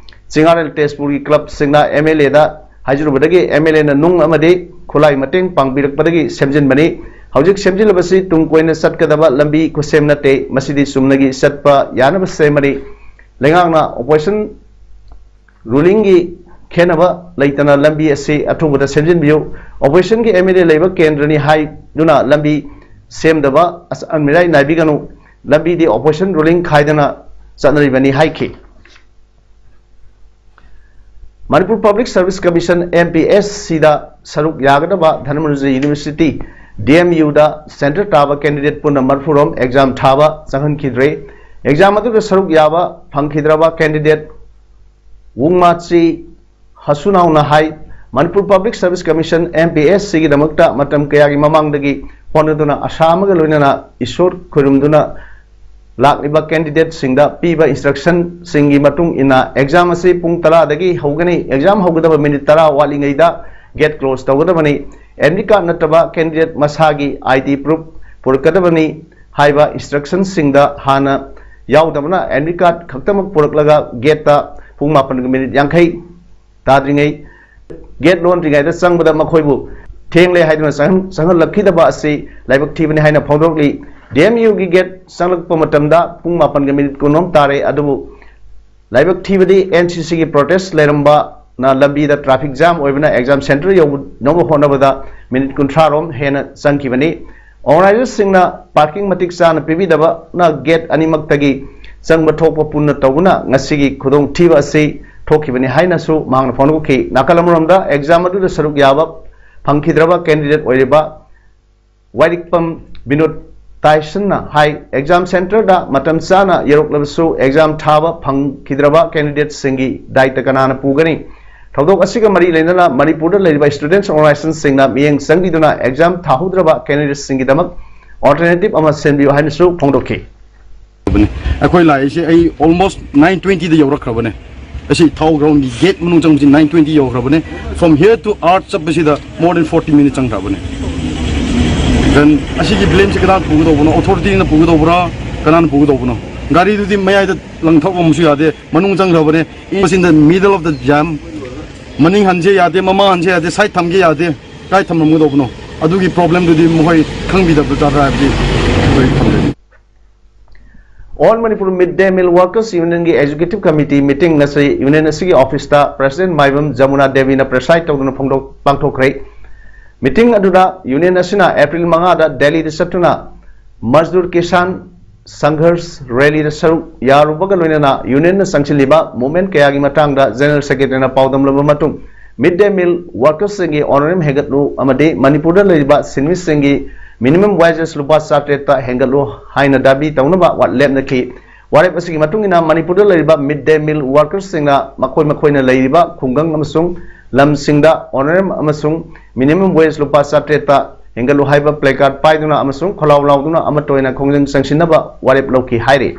ꯆꯤꯉꯥꯔꯦꯜ ꯇꯦꯖꯄꯨꯔꯒꯤ ꯀ꯭ꯂꯕꯁꯤꯡꯅ ꯑꯦꯝ ꯑꯦꯜ ꯑꯦꯗ ꯍꯥꯏꯖꯔꯨꯕꯗꯒꯤ ꯑꯦꯝ ꯑꯦꯜ ꯑꯦꯅ ꯅꯨꯡ ꯑꯃꯗꯤ ꯈꯨꯠꯂꯥꯏ ꯃꯇꯦꯡ ꯄꯥꯡꯕꯤꯔꯛꯄꯗꯒꯤ ꯁꯦꯝꯖꯤꯟꯕꯅꯤ꯫ ꯍꯧꯖꯤꯛ ꯁꯦꯝꯖꯤꯜꯂꯕꯁꯤ ꯇꯨꯡ ꯀꯣꯏꯅ ꯆꯠꯀꯗꯕ ꯂꯝꯕꯤ ꯈꯨꯠꯁꯦꯝ ꯅꯠꯇꯦ, ꯃꯁꯤꯗꯤ ꯆꯨꯝꯅꯒꯤ ꯆꯠꯄ ꯌꯥꯅꯕ ꯁꯦꯝꯕꯅꯤ꯫ ꯂꯩꯉꯥꯛꯅ opposition rulingꯒꯤ ꯈꯦꯟꯅꯕ ꯂꯩꯇꯅ ꯂꯝꯕꯤ ꯑꯁꯤ ꯑꯊꯨꯕꯗ ꯁꯦꯝꯖꯤꯟꯕꯤꯌꯨ꯫ Oppositionꯒꯤ ꯑꯦꯝ ꯑꯦꯜ ꯑꯦ ꯂꯩꯕ ꯀꯦꯟꯗ꯭ꯔꯅꯤ ꯍꯥꯏꯗꯨꯅ ꯂꯝꯕꯤ ꯁꯦꯝꯗꯕ ꯑꯁ-, ꯑꯟꯃꯤꯔꯥꯏ ꯅꯥꯏꯕꯤꯒꯅꯨ꯫ ꯂꯝꯕꯤꯗꯤ opposition ruling ꯈꯥꯏꯗꯅ ꯆꯠꯅꯔꯤꯕꯅꯤ ꯍꯥꯏꯈꯤ꯫ ꯃꯅꯤꯄꯨꯔ ꯄꯕ꯭ꯂꯤꯛ ꯁꯔꯚꯤꯁ ꯀꯃꯤꯁꯟ, MPSCꯗ ꯁꯔꯨꯛ ꯌꯥꯒꯗꯕ ꯙꯅꯃꯟꯖꯨꯔꯤ ꯌꯨꯅꯤꯚꯔꯁꯤꯇꯤ, DMUꯗ ꯁꯦꯟꯇꯔ ꯇꯥꯕ ꯀꯦꯟꯗꯤꯗꯦꯠ ꯄꯨꯟꯅ ꯃꯔꯐꯨ ꯔꯣꯝ ꯑꯦꯛꯖꯥꯝ ꯊꯥꯕ ꯆꯪꯍꯟꯈꯤꯗ꯭ꯔꯦ꯫ ꯑꯦꯛꯖꯥꯝ ꯑꯗꯨꯗ ꯁꯔꯨꯛ ꯌꯥꯕ ꯐꯪꯈꯤꯗ꯭ꯔꯕ ꯀꯦꯟꯗꯤꯗꯦꯠ ꯋꯨꯡꯃꯥꯆꯤ ꯍꯁꯨꯅꯥꯎꯅ ꯍꯥꯏ, ꯃꯅꯤꯄꯨꯔ ꯄꯕ꯭ꯂꯤꯛ ꯁꯔꯚꯤꯁ ꯀꯃꯤꯁꯟ, MPSCꯒꯤꯗꯃꯛꯇ ꯃꯇꯝ ꯀꯌꯥꯒꯤ ꯃꯃꯥꯡꯗꯒꯤ ꯍꯣꯠꯅꯗꯨꯅ ꯑꯁꯥ ꯑꯃꯒ ꯂꯣꯏꯅꯅ ꯏꯁꯣꯔ ꯈꯣꯏꯔꯨꯝꯗꯨꯅ ꯂꯥꯛꯂꯤꯕ ꯀꯦꯟꯗꯤꯗꯦꯠꯁꯤꯡꯗ ꯄꯤꯕ ꯏꯟꯁꯇ꯭ꯔꯛꯁꯟꯁꯤꯡꯒꯤ ꯃꯇꯨꯡ ꯏꯟꯅ ꯑꯦꯛꯖꯥꯝ ꯑꯁꯤ ꯄꯨꯡ ꯇꯔꯥꯗꯒꯤ ꯍꯧꯒꯅꯤ꯫ ꯑꯦꯛꯖꯥꯝ ꯍꯧꯒꯗꯕ ꯃꯤꯅꯤꯠ ꯇꯔꯥ ꯋꯥꯠꯂꯤꯉꯩꯗ ꯒꯦꯠ ꯀ꯭ꯂꯣꯁ ꯇꯧꯒꯗꯕꯅꯤ꯫ ꯑꯦꯗꯃꯤꯠ ꯀꯥꯔꯗ ꯅꯠꯇꯕ ꯀꯦꯟꯗꯤꯗꯦꯠ ꯃꯁꯥꯒꯤ ID ꯄ꯭ꯔꯨꯐ ꯄꯨꯔꯛꯀꯗꯕꯅꯤ ꯍꯥꯏꯕ ꯏꯟꯁꯇ꯭ꯔꯛꯁꯟꯁꯤꯡꯗ ꯍꯥꯟꯅ ꯌꯥꯎꯗꯕꯅ ꯑꯦꯗꯃꯤꯠ ꯀꯥꯔꯗ ꯈꯛꯇꯃꯛ ꯄꯨꯔꯛꯂꯒ ꯒꯦꯠꯇ ꯄꯨꯡ ꯃꯥꯄꯟꯒ ꯃꯤꯅꯤꯠ ꯌꯥꯡꯈꯩ ꯇꯥꯗ꯭ꯔꯤꯉꯩ, ꯒꯦꯠ ꯂꯣꯟꯗ꯭ꯔꯤꯉꯩꯗ ꯆꯪꯕꯗ ꯃꯈꯣꯏꯕꯨ ꯊꯦꯡꯂꯦ ꯍꯥꯏꯗꯨꯅ ꯆꯪꯍꯟ-, ꯆꯪꯍꯜꯂꯛꯈꯤꯗꯕ ꯑꯁꯤ ꯂꯥꯏꯕꯛ ꯊꯤꯕꯅꯤ ꯍꯥꯏꯅ ꯐꯣꯡꯗꯣꯛꯂꯤ꯫ DMUꯒꯤ ꯒꯦꯠ ꯆꯪꯂꯛꯄ ꯃꯇꯝꯗ ꯄꯨꯡ ꯃꯥꯄꯟꯒ ꯃꯤꯅꯤꯠ ꯀꯨꯟꯔꯣꯝ ꯇꯥꯔꯦ, ꯑꯗꯨꯕꯨ ꯂꯥꯏꯕꯛ ꯊꯤꯕꯗꯤ NCCꯒꯤ ꯄ꯭ꯔꯣꯇꯦꯁ ꯂꯩꯔꯝꯕꯅ ꯂꯝꯕꯤꯗ ꯇ꯭ꯔꯥꯐꯤꯛ ꯖꯥꯝ ꯑꯣꯏꯕꯅ ꯑꯦꯛꯖꯥꯝ ꯁꯦꯟꯇꯔ ꯌꯧꯅꯕ ꯍꯣꯠꯅꯕꯗ ꯃꯤꯅꯤꯠ ꯀꯨꯟꯊ꯭ꯔꯥ ꯔꯣꯝ ꯍꯦꯟꯅ ꯆꯪꯈꯤꯕꯅꯤ꯫ ꯑꯣꯔꯒꯅꯥꯏꯖꯔꯁꯤꯡꯅ ꯄꯥꯔꯀꯤꯡ ꯃꯇꯤꯛ ꯆꯥꯅ ꯄꯤꯕꯤꯗꯕꯅ ꯒꯦꯠ ꯑꯅꯤꯃꯛꯇꯒꯤ ꯆꯪꯕ ꯊꯣꯛꯄ ꯄꯨꯟꯅ ꯇꯧꯕꯅ ꯉꯁꯤꯒꯤ ꯈꯨꯗꯣꯡꯊꯤꯕ ꯑꯁꯤ ꯊꯣꯛꯈꯤꯕꯅꯤ ꯍꯥꯏꯅꯁꯨ ꯃꯍꯥꯛꯅ ꯐꯣꯡꯗꯣꯛꯈꯤ꯫ ꯅꯥꯀꯜ ꯑꯃꯔꯣꯝꯗ ꯑꯦꯛꯖꯥꯝ ꯑꯗꯨꯗ ꯁꯔꯨꯛ ꯌꯥꯕ ꯐꯪꯈꯤꯗ꯭ꯔꯕ ꯀꯦꯟꯗꯤꯗꯦꯠ ꯑꯣꯏꯔꯤꯕ ꯋꯥꯏꯔꯤꯛꯄꯝ ꯕꯤꯅꯣꯗ ꯇꯥꯏꯁꯟꯅ ꯍꯥꯏ, ꯑꯦꯛꯖꯥꯝ ꯁꯦꯟꯇꯔꯗ ꯃꯇꯝ ꯆꯥꯅ ꯌꯧꯔꯛꯂꯕꯁꯨ ꯑꯦꯛꯖꯥꯝ ꯊꯥꯕ ꯐꯪꯈꯤꯗ꯭ꯔꯕ ꯀꯦꯟꯗꯤꯗꯦꯠꯁꯤꯡꯒꯤ ꯗꯥꯏꯇ ꯀꯅꯥꯅ ꯄꯨꯒꯅꯤ? ꯊꯧꯗꯣꯛ ꯑꯁꯤꯒ ꯃꯔꯤ ꯂꯩꯅꯅ ꯃꯅꯤꯄꯨꯔꯗ ꯂꯩꯔꯤꯕ ꯁ꯭ꯇꯨꯗꯦꯟꯠꯁ ꯑꯣꯔꯒꯅꯥꯏꯖꯦꯁꯟꯁꯤꯡꯅ ꯃꯤꯠꯌꯦꯡ ꯆꯪꯕꯤꯗꯨꯅ ꯑꯦꯛꯖꯥꯝ ꯊꯥꯍꯧꯗ꯭ꯔꯕ ꯀꯦꯟꯗꯤꯗꯦꯠꯁꯤꯡꯒꯤꯗꯃꯛ ꯑꯜꯇꯔꯅꯦꯇꯤꯚ ꯑꯃ ꯁꯦꯝꯕꯤꯌꯨ ꯍꯥꯏꯅꯁꯨ ꯐꯣꯡꯗꯣꯛꯈꯤ꯫ ꯑꯩꯈꯣꯏ ꯂꯥꯛꯏꯁꯦ, ꯑꯩ almost nine twentyꯗ ꯌꯧꯔꯛꯈ꯭ꯔꯕꯅꯦ꯫ ꯑꯁꯤ ꯊꯥꯎ ꯒ꯭ꯔꯥꯎꯟꯒꯤ ꯒꯦꯠ ꯃꯅꯨꯡ ꯆꯪꯕꯁꯤ nine twenty ꯌꯧꯈ꯭ꯔꯕꯅꯦ꯫ From here to art ꯆꯠꯄꯁꯤꯗ more than forty minutes ꯆꯪꯈ꯭ꯔꯕꯅꯦ꯫ Then ꯑꯁꯤꯒꯤ ꯕ꯭ꯂꯦꯝꯁꯤ ꯀꯅꯥꯅ ꯄꯨꯒꯗꯧꯕꯅꯣ? ꯑꯣꯊꯣꯔꯤꯇꯤꯅ ꯄꯨꯒꯗꯧꯕ꯭ꯔꯥ? ꯀꯅꯥꯅ ꯄꯨꯒꯗꯧꯕꯅꯣ? ꯒꯥꯔꯤꯗꯨꯗꯤ ꯃꯌꯥꯏꯗ ꯂꯪꯊꯣꯛꯄ ꯑꯃꯁꯨ ꯌꯥꯗꯦ, ꯃꯅꯨꯡ ꯆꯪꯈ꯭ꯔꯕꯅꯦ꯫ In the middle of the jam, ꯃꯅꯤꯡ ꯍꯟꯁꯦ ꯌꯥꯗꯦ, ꯃꯃꯥꯡ ꯍꯟꯁꯦ ꯌꯥꯗꯦ, ꯁꯥꯏꯠ ꯊꯝꯒꯦ ꯌꯥꯗꯦ꯫ ꯀꯥꯏ ꯊꯝꯂꯝꯒꯗꯧꯕꯅꯣ? ꯑꯗꯨꯒꯤ ꯄ꯭ꯔꯣꯕ꯭ꯂꯦꯝꯗꯨꯗꯤ ꯃꯈꯣꯏ ꯈꯪꯕꯤꯗꯕ ꯖꯥꯠꯔꯥ ꯍꯥꯏꯕꯗꯤ ꯑꯩꯈꯣꯏ ꯊꯝꯖꯒꯦ꯫ All Manipur Mid Day Meal Workers Unionꯒꯤ Executive Committee meeting ꯉꯁꯤ ꯌꯨꯅꯤꯌꯟ ꯑꯁꯤꯒꯤ ꯑꯣꯐꯤꯁꯇ ꯄ꯭ꯔꯦꯁꯤꯗꯦꯟꯠ ꯃꯥꯏꯕꯝ ꯖꯃꯨꯅꯥ ꯗꯦꯕꯤꯅ ꯄ꯭ꯔꯦꯁꯥꯏꯗ ꯇꯧꯗꯨꯅ ꯐꯣꯡꯗꯣꯛ-, ꯄꯥꯡꯊꯣꯛꯈ꯭ꯔꯦ꯫ ꯃꯤꯇꯤꯡ ꯑꯗꯨꯗ ꯌꯨꯅꯤꯌꯟ ꯑꯁꯤꯅ ꯑꯦꯄ꯭ꯔꯤꯜ ꯃꯉꯥꯗ ꯗꯦꯜꯂꯤꯗ ꯆꯠꯇꯨꯅ ꯃꯖꯗꯨꯔ ꯀꯤꯁꯥꯟ ꯁꯪꯘꯔꯁ ꯔꯦꯂꯤꯗ ꯁꯔꯨꯛ ꯌꯥꯔꯨꯕꯒ ꯂꯣꯏꯅꯅ ꯌꯨꯅꯤꯌꯟꯅ ꯆꯪꯁꯤꯜꯂꯤꯕ ꯃꯨꯚꯃꯦꯟ ꯀꯌꯥꯒꯤ ꯃꯇꯥꯡꯗ ꯖꯦꯅꯔꯦꯜ ꯁꯦꯀ꯭ꯔꯦꯇꯔꯤꯅ ꯄꯥꯎꯗꯝꯂꯕ ꯃꯇꯨꯡ, ꯃꯤꯗ ꯗꯦ ꯃꯤꯜ ꯋꯥꯔꯀꯔꯁꯁꯤꯡꯒꯤ ꯑꯣꯅꯔꯦꯔꯤꯌꯝ ꯍꯦꯟꯒꯠꯂꯨ ꯑꯃꯗꯤ ꯃꯅꯤꯄꯨꯔꯗ ꯂꯩꯔꯤꯕ ꯁꯤꯟꯃꯤꯁꯤꯡꯒꯤ ꯃꯤꯅꯤꯃꯝ ꯋꯦꯖꯦꯁ ꯂꯨꯄꯥ ꯆꯥꯇ꯭ꯔꯦꯠꯇ ꯍꯦꯟꯒꯠꯂꯨ ꯍꯥꯏꯅ ꯗꯥꯕꯤ ꯇꯧꯅꯕ ꯋꯥ ꯂꯦꯞꯅꯈꯤ꯫ ꯋꯥꯔꯦꯞ ꯑꯁꯤꯒꯤ ꯃꯇꯨꯡ ꯏꯟꯅ ꯃꯅꯤꯄꯨꯔꯗ ꯂꯩꯔꯤꯕ ꯃꯤꯗ ꯗꯦ ꯃꯤꯜ ꯋꯥꯔꯀꯔꯁꯁꯤꯡꯅ ꯃꯈꯣꯏ ꯃꯈꯣꯏꯅ ꯂꯩꯔꯤꯕ ꯈꯨꯡꯒꯪ ꯑꯃꯁꯨꯡ ꯂꯝꯁꯤꯡꯗ ꯑꯣꯅꯔꯦꯔꯤꯌꯝ ꯑꯃꯁꯨꯡ ꯃꯤꯅꯤꯃꯝ ꯋꯦꯖ ꯂꯨꯄꯥ ꯆꯥꯇ꯭ꯔꯦꯠꯇ ꯍꯦꯟꯒꯠꯂꯨ ꯍꯥꯏꯕ ꯄ꯭ꯂꯦꯀꯥꯔꯗ ꯄꯥꯏꯗꯨꯅ ꯑꯃꯁꯨꯡ ꯈꯣꯜꯂꯥꯎ ꯂꯥꯎꯗꯨꯅ ꯑꯃꯠꯇ ꯑꯣꯏꯅ ꯈꯣꯡꯖꯪ ꯆꯪꯁꯤꯟꯅꯕ ꯋꯥꯔꯦꯞ ꯂꯧꯈꯤ ꯍꯥꯏꯔꯤ꯫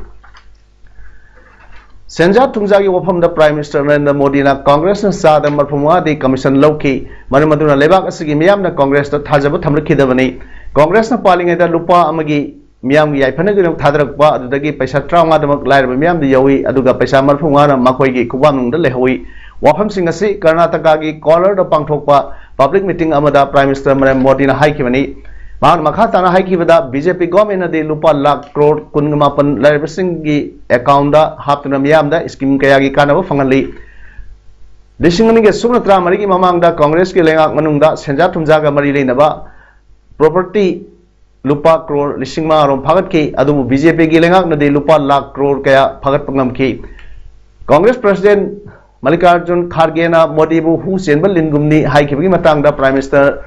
ꯁꯦꯟꯖꯥ ꯊꯨꯝꯖꯥꯒꯤ ꯋꯥꯐꯝꯗ ꯄ꯭ꯔꯥꯏꯝ ꯃꯤꯅꯤꯁꯇꯔ ꯅꯔꯦꯟꯗ꯭ꯔ ꯃꯣꯗꯤꯅ ꯀꯪꯒ꯭ꯔꯦꯁꯅ ꯆꯥꯗ ꯃꯔꯐꯨ ꯃꯉꯥꯗꯤ ꯀꯃꯤꯁꯟ ꯂꯧꯈꯤ꯫ ꯃꯔꯝ ꯑꯗꯨꯅ ꯂꯩꯕꯥꯛ ꯑꯁꯤꯒꯤ ꯃꯤꯌꯥꯝꯅ ꯀꯪꯒ꯭ꯔꯦꯁꯇ ꯊꯥꯖꯕ ꯊꯝꯂꯛꯈꯤꯗꯕꯅꯤ꯫ ꯀꯪꯒ꯭ꯔꯦꯁꯅ ꯄꯥꯜꯂꯤꯉꯩꯗ ꯂꯨꯄꯥ ꯑꯃꯒꯤ ꯃꯤꯌꯥꯝꯒꯤ ꯌꯥꯏꯐꯅꯕꯒꯤꯗꯃꯛ ꯊꯥꯗꯔꯛꯄ ꯑꯗꯨꯗꯒꯤ ꯄꯩꯁꯥ ꯇꯔꯥꯃꯉꯥꯗꯃꯛ ꯂꯥꯏꯔꯕ ꯃꯤꯌꯥꯝꯗ ꯌꯧꯏ, ꯑꯗꯨꯒ ꯄꯩꯁꯥ ꯃꯔꯐꯨ ꯃꯉꯥꯅ ꯃꯈꯣꯏꯒꯤ ꯈꯨꯕꯥꯛꯅꯨꯡꯗ ꯂꯩꯍꯧꯏ꯫ ꯋꯥꯐꯝꯁꯤꯡ ꯑꯁꯤ ꯀꯔꯅꯥꯇꯀꯥꯒꯤ ꯀꯣꯂꯔꯗ ꯄꯥꯡꯊꯣꯛꯄ ꯄꯕ꯭ꯂꯤꯛ ꯃꯤꯇꯤꯡ ꯑꯃꯗ ꯄ꯭ꯔꯥꯏꯝ ꯃꯤꯅꯤꯁꯇꯔ ꯅꯔꯦꯟꯗ꯭ꯔ ꯃꯣꯗꯤꯅ ꯍꯥꯏꯈꯤꯕꯅꯤ꯫ ꯃꯍꯥꯛꯅ ꯃꯈꯥ ꯇꯥꯅ ꯍꯥꯏꯈꯤꯕꯗ, ꯕꯤ ꯖꯦ ꯄꯤ ꯒꯣꯔꯃꯦꯟꯅꯗꯤ ꯂꯨꯄꯥ ꯂꯥꯈ ꯀ꯭ꯔꯣꯔ ꯀꯨꯟꯒ ꯃꯥꯄꯟ ꯂꯥꯏꯔꯕꯁꯤꯡꯒꯤ ꯑꯦꯀꯥꯎꯟꯗ ꯍꯥꯞꯇꯨꯅ ꯃꯤꯌꯥꯝꯗ ꯁ꯭ꯀꯤꯝ ꯀꯌꯥꯒꯤ ꯀꯥꯟꯅꯕ ꯐꯪꯍꯜꯂꯤ꯫ ꯂꯤꯁꯤꯡ ꯑꯅꯤꯒ ꯁꯨꯞꯅ ꯇꯔꯥꯃꯔꯤꯒꯤ ꯃꯃꯥꯡꯗ ꯀꯪꯒ꯭ꯔꯦꯁꯀꯤ ꯂꯩꯉꯥꯛ ꯃꯅꯨꯡꯗ ꯁꯦꯟꯖꯥ ꯊꯨꯝꯖꯥꯒ ꯃꯔꯤ ꯂꯩꯅꯕ ꯄ꯭ꯔꯣꯄꯔꯇꯤ ꯂꯨꯄꯥ ꯀ꯭ꯔꯣꯔ ꯂꯤꯁꯤꯡ ꯃꯉꯥ ꯔꯣꯝ ꯐꯥꯒꯠꯈꯤ, ꯑꯗꯨꯕꯨ ꯕꯤ ꯖꯦ ꯄꯤꯒꯤ ꯂꯩꯉꯥꯛꯅꯗꯤ ꯂꯨꯄꯥ ꯂꯥꯈ ꯀ꯭ꯔꯣꯔ ꯀꯌꯥ ꯐꯥꯒꯠꯄ ꯉꯝꯈꯤ꯫ ꯀꯪꯒ꯭ꯔꯦꯁ ꯄ꯭ꯔꯁꯤꯗꯦꯟꯠ ꯃꯜꯂꯤꯀꯥꯔꯖꯨꯟ ꯈꯥꯔꯒꯦꯅ ꯃꯣꯗꯤꯕꯨ ꯍꯨ ꯆꯦꯟꯕ ꯂꯤꯟꯒꯨꯝꯅꯤ ꯍꯥꯏꯈꯤꯕꯒꯤ ꯃꯇꯥꯡꯗ ꯄ꯭ꯔꯥꯏꯝ ꯃꯤꯅꯤꯁꯇꯔ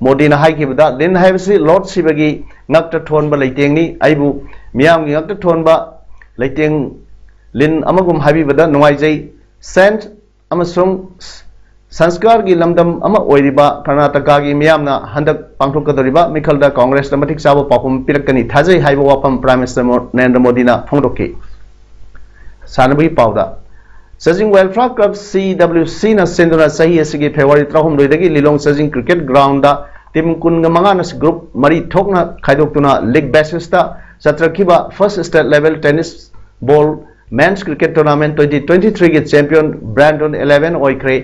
ꯃꯣꯗꯤꯅ ꯍꯥꯏꯈꯤꯕꯗ, ꯂꯤꯟ ꯍꯥꯏꯕꯁꯤ ꯂꯣꯔꯗ ꯁꯤꯕꯒꯤ ꯉꯛꯇ ꯊꯣꯟꯕ ꯂꯩꯇꯦꯡꯅꯤ꯫ ꯑꯩꯕꯨ ꯃꯤꯌꯥꯝꯒꯤ ꯉꯛꯇ ꯊꯣꯟꯕ ꯂꯩꯇꯦꯡ ꯂꯤꯟ ꯑꯃꯒꯨꯝ ꯍꯥꯏꯕꯤꯕꯗ ꯅꯨꯡꯉꯥꯏꯖꯩ꯫ ꯁꯦꯟꯠ ꯑꯃꯁꯨꯡ ꯁꯪꯁꯀꯥꯔꯒꯤ ꯂꯝꯗꯝ ꯑꯃ ꯑꯣꯏꯔꯤꯕ ꯀꯔꯅꯥꯇꯀꯥꯒꯤ ꯃꯤꯌꯥꯝꯅ ꯍꯟꯗꯛ ꯄꯥꯡꯊꯣꯛꯀꯗꯧꯔꯤꯕ ꯃꯤꯈꯜꯗ ꯀꯪꯒ꯭ꯔꯦꯁꯇ ꯃꯇꯤꯛ ꯆꯥꯕ ꯄꯥꯎꯈꯨꯝ ꯄꯤꯔꯛꯀꯅꯤ ꯊꯥꯖꯩ ꯍꯥꯏꯕ ꯋꯥꯐꯝ ꯄ꯭ꯔꯥꯏꯝ ꯃꯤꯅꯤꯁꯇꯔ ꯃꯣ-, ꯅꯔꯦꯟꯗ꯭ꯔ ꯃꯣꯗꯤꯅ ꯐꯣꯡꯗꯣꯛꯈꯤ꯫ ꯁꯥꯟꯅꯕꯒꯤ ꯄꯥꯎꯗ, Chajing welfare club, C W ꯁꯤꯅ ꯁꯤꯟꯗꯨꯅ ꯆꯍꯤ ꯑꯁꯤꯒꯤ ꯐꯦꯕ꯭ꯔꯨꯋꯥꯔꯤ ꯇꯔꯥꯍꯨꯝꯗꯣꯏꯗꯒꯤ Lilong Chajing cricket ground team ꯀꯨꯟꯒ ꯃꯉꯥꯅ ꯒ꯭ꯔꯨꯞ ꯃꯔꯤ ꯊꯣꯛꯅ ꯈꯥꯏꯗꯣꯛꯇꯨꯅ ꯂꯤꯒ ꯕꯦꯁꯤꯁꯇ ꯆꯠꯊꯔꯛꯈꯤꯕ ꯐꯥꯔꯁ state level tennis ball men's cricket tournament twenty twenty ꯊ꯭ꯔꯤꯒꯤ ꯆꯦꯝꯄꯤꯌꯟ ꯕ꯭ꯔꯥꯟꯗꯣꯟ ꯏꯂꯦꯚꯦꯟ ꯑꯣꯏꯈ꯭ꯔꯦ꯫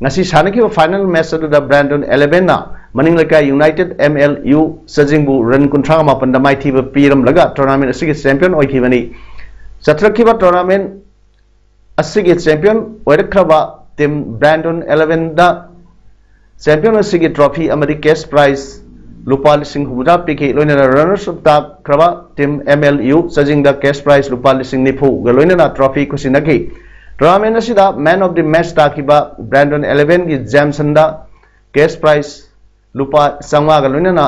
ꯉꯁꯤ ꯁꯥꯟꯅꯈꯤꯕ ꯐꯥꯏꯅꯦꯜ ꯃꯦꯆ ꯑꯗꯨꯗ ꯕ꯭ꯔꯥꯟꯗꯣꯟ ꯏꯂꯦꯚꯦꯟꯅ ꯃꯅꯤꯡ ꯂꯩꯀꯥꯏ ꯌꯨꯅꯥꯏꯇꯦꯗ ꯑꯦꯝ ꯑꯦꯜ ꯌꯨ ꯆꯥꯖꯤꯡꯕꯨ ꯔꯟ ꯀꯨꯟꯊ꯭ꯔꯥ ꯃꯥꯄꯟꯗ ꯃꯥꯏꯊꯤꯕ ꯄꯤꯔꯝꯂꯒ ꯇꯣꯔꯅꯥꯃꯦꯟ ꯑꯁꯤꯒꯤ ꯆꯦꯝꯄꯤꯌꯟ ꯑꯣꯏꯈꯤꯕꯅꯤ꯫ ꯆꯠꯊꯔꯛꯈꯤꯕ ꯇꯣꯔꯅꯥꯃꯦꯟ ꯑꯁꯤꯒꯤ ꯆꯦꯝꯄꯤꯌꯟ ꯑꯣꯏꯔꯛꯈ꯭ꯔꯕ ꯇꯤꯝ ꯕ꯭ꯔꯥꯟꯗꯣꯟ ꯏꯂꯦꯚꯦꯟꯗ ꯆꯦꯝꯄꯤꯌꯟ ꯑꯁꯤꯒꯤ ꯇ꯭ꯔꯣꯐꯤ ꯑꯃꯗꯤ ꯀꯦꯁ ꯄ꯭ꯔꯥꯏꯖ ꯂꯨꯄꯥ ꯂꯤꯁꯤꯡ ꯍꯨꯝꯐꯨꯇꯔꯥ ꯄꯤꯈꯤ꯫ ꯂꯣꯏꯅꯅ runners up ꯇꯥꯈ꯭ꯔꯕ team M L U ꯆꯥꯖꯤꯡꯗ cash prize ꯂꯨꯄꯥ ꯂꯤꯁꯤꯡ ꯅꯤꯐꯨꯒ ꯂꯣꯏꯅꯅ trophy ꯈꯨꯠꯁꯤꯟꯅꯈꯤ꯫ Tournament ꯑꯁꯤꯗ man of the match ꯇꯥꯈꯤꯕ Brandon eleven ꯒꯤ ꯖꯦꯝꯁꯟꯗ cash prize ꯂꯨꯄꯥ ꯆꯥꯝꯃꯉꯥꯒ ꯂꯣꯏꯅꯅ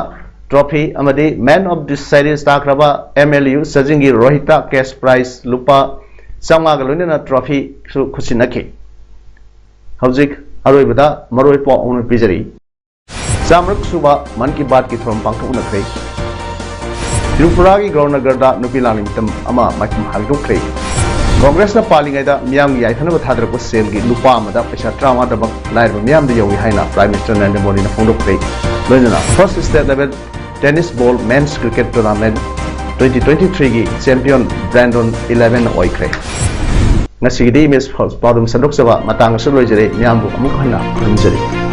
trophy ꯑꯃꯗꯤ man of the series ꯇꯥꯈ꯭ꯔꯕ M L U ꯆꯥꯖꯤꯡꯒꯤ ꯔꯣꯍꯤꯠꯇ cash prize ꯂꯨꯄꯥ ꯆꯥꯝꯃꯉꯥꯒ ꯂꯣꯏꯅꯅ trophy ꯁꯨ ꯈꯨꯠꯁꯤꯟꯅꯈꯤ꯫ ꯍꯧꯖꯤꯛ ꯑꯔꯣꯏꯕꯗ ꯃꯔꯨꯑꯣꯏ ꯄꯥꯎ ꯑꯃ ꯄꯤꯖꯔꯤ꯫ ꯆꯥꯝꯃꯔꯛ ꯁꯨꯕ ꯃꯟ ꯀꯤ ꯕꯥꯠꯀꯤ ꯊꯧꯔꯝ ꯄꯥꯡꯊꯣꯛꯅꯈ꯭ꯔꯦ꯫ ꯇ꯭ꯔꯤꯄꯨꯔꯥꯒꯤ ꯒꯧꯔꯅꯒꯔꯗ ꯅꯨꯄꯤ ꯂꯥꯟꯒꯤ ꯃꯤꯇꯝ ꯑꯃ ꯃꯥꯏꯄꯨꯅꯅ ꯍꯥꯡꯗꯣꯛꯈ꯭ꯔꯦ꯫ ꯀꯣꯡꯒ꯭ꯔꯦꯁꯅ ꯄꯥꯜꯂꯤꯉꯩꯗ ꯃꯤꯌꯥꯝꯒꯤ ꯌꯥꯏꯐꯅꯕ ꯊꯥꯗꯔꯛꯄ ꯁꯦꯜꯒꯤ ꯂꯨꯄꯥ ꯑꯃꯗ ꯄꯩꯁꯥ ꯇꯔꯥꯃꯉꯥꯗꯃꯛ ꯂꯥꯏꯔꯕ ꯃꯤꯌꯥꯝꯗ ꯌꯧꯏ ꯍꯥꯏꯅ Prime Minister ꯅꯔꯦꯟꯗ꯭ꯔ ꯃꯣꯗꯤꯅ ꯐꯣꯡꯗꯣꯛꯈ꯭ꯔꯦ꯫ ꯂꯣꯏꯅꯅ first state level tennis ball men's cricket tournament twenty twenty-three ꯒꯤ champion Brandon eleven ꯑꯣꯏꯈ꯭ꯔꯦ꯫ ꯉꯁꯤꯒꯤꯗꯤ ꯃꯤꯁ ꯄꯥꯎꯗꯝ ꯁꯟꯗꯣꯛꯆꯕ ꯃꯇꯥꯡ ꯑꯁꯤꯗ ꯂꯣꯏꯖꯔꯦ꯫ ꯃꯤꯌꯥꯝꯕꯨ ꯑꯃꯨꯛ ꯍꯟꯅ ꯈꯨꯔꯨꯝꯖꯔꯤ꯫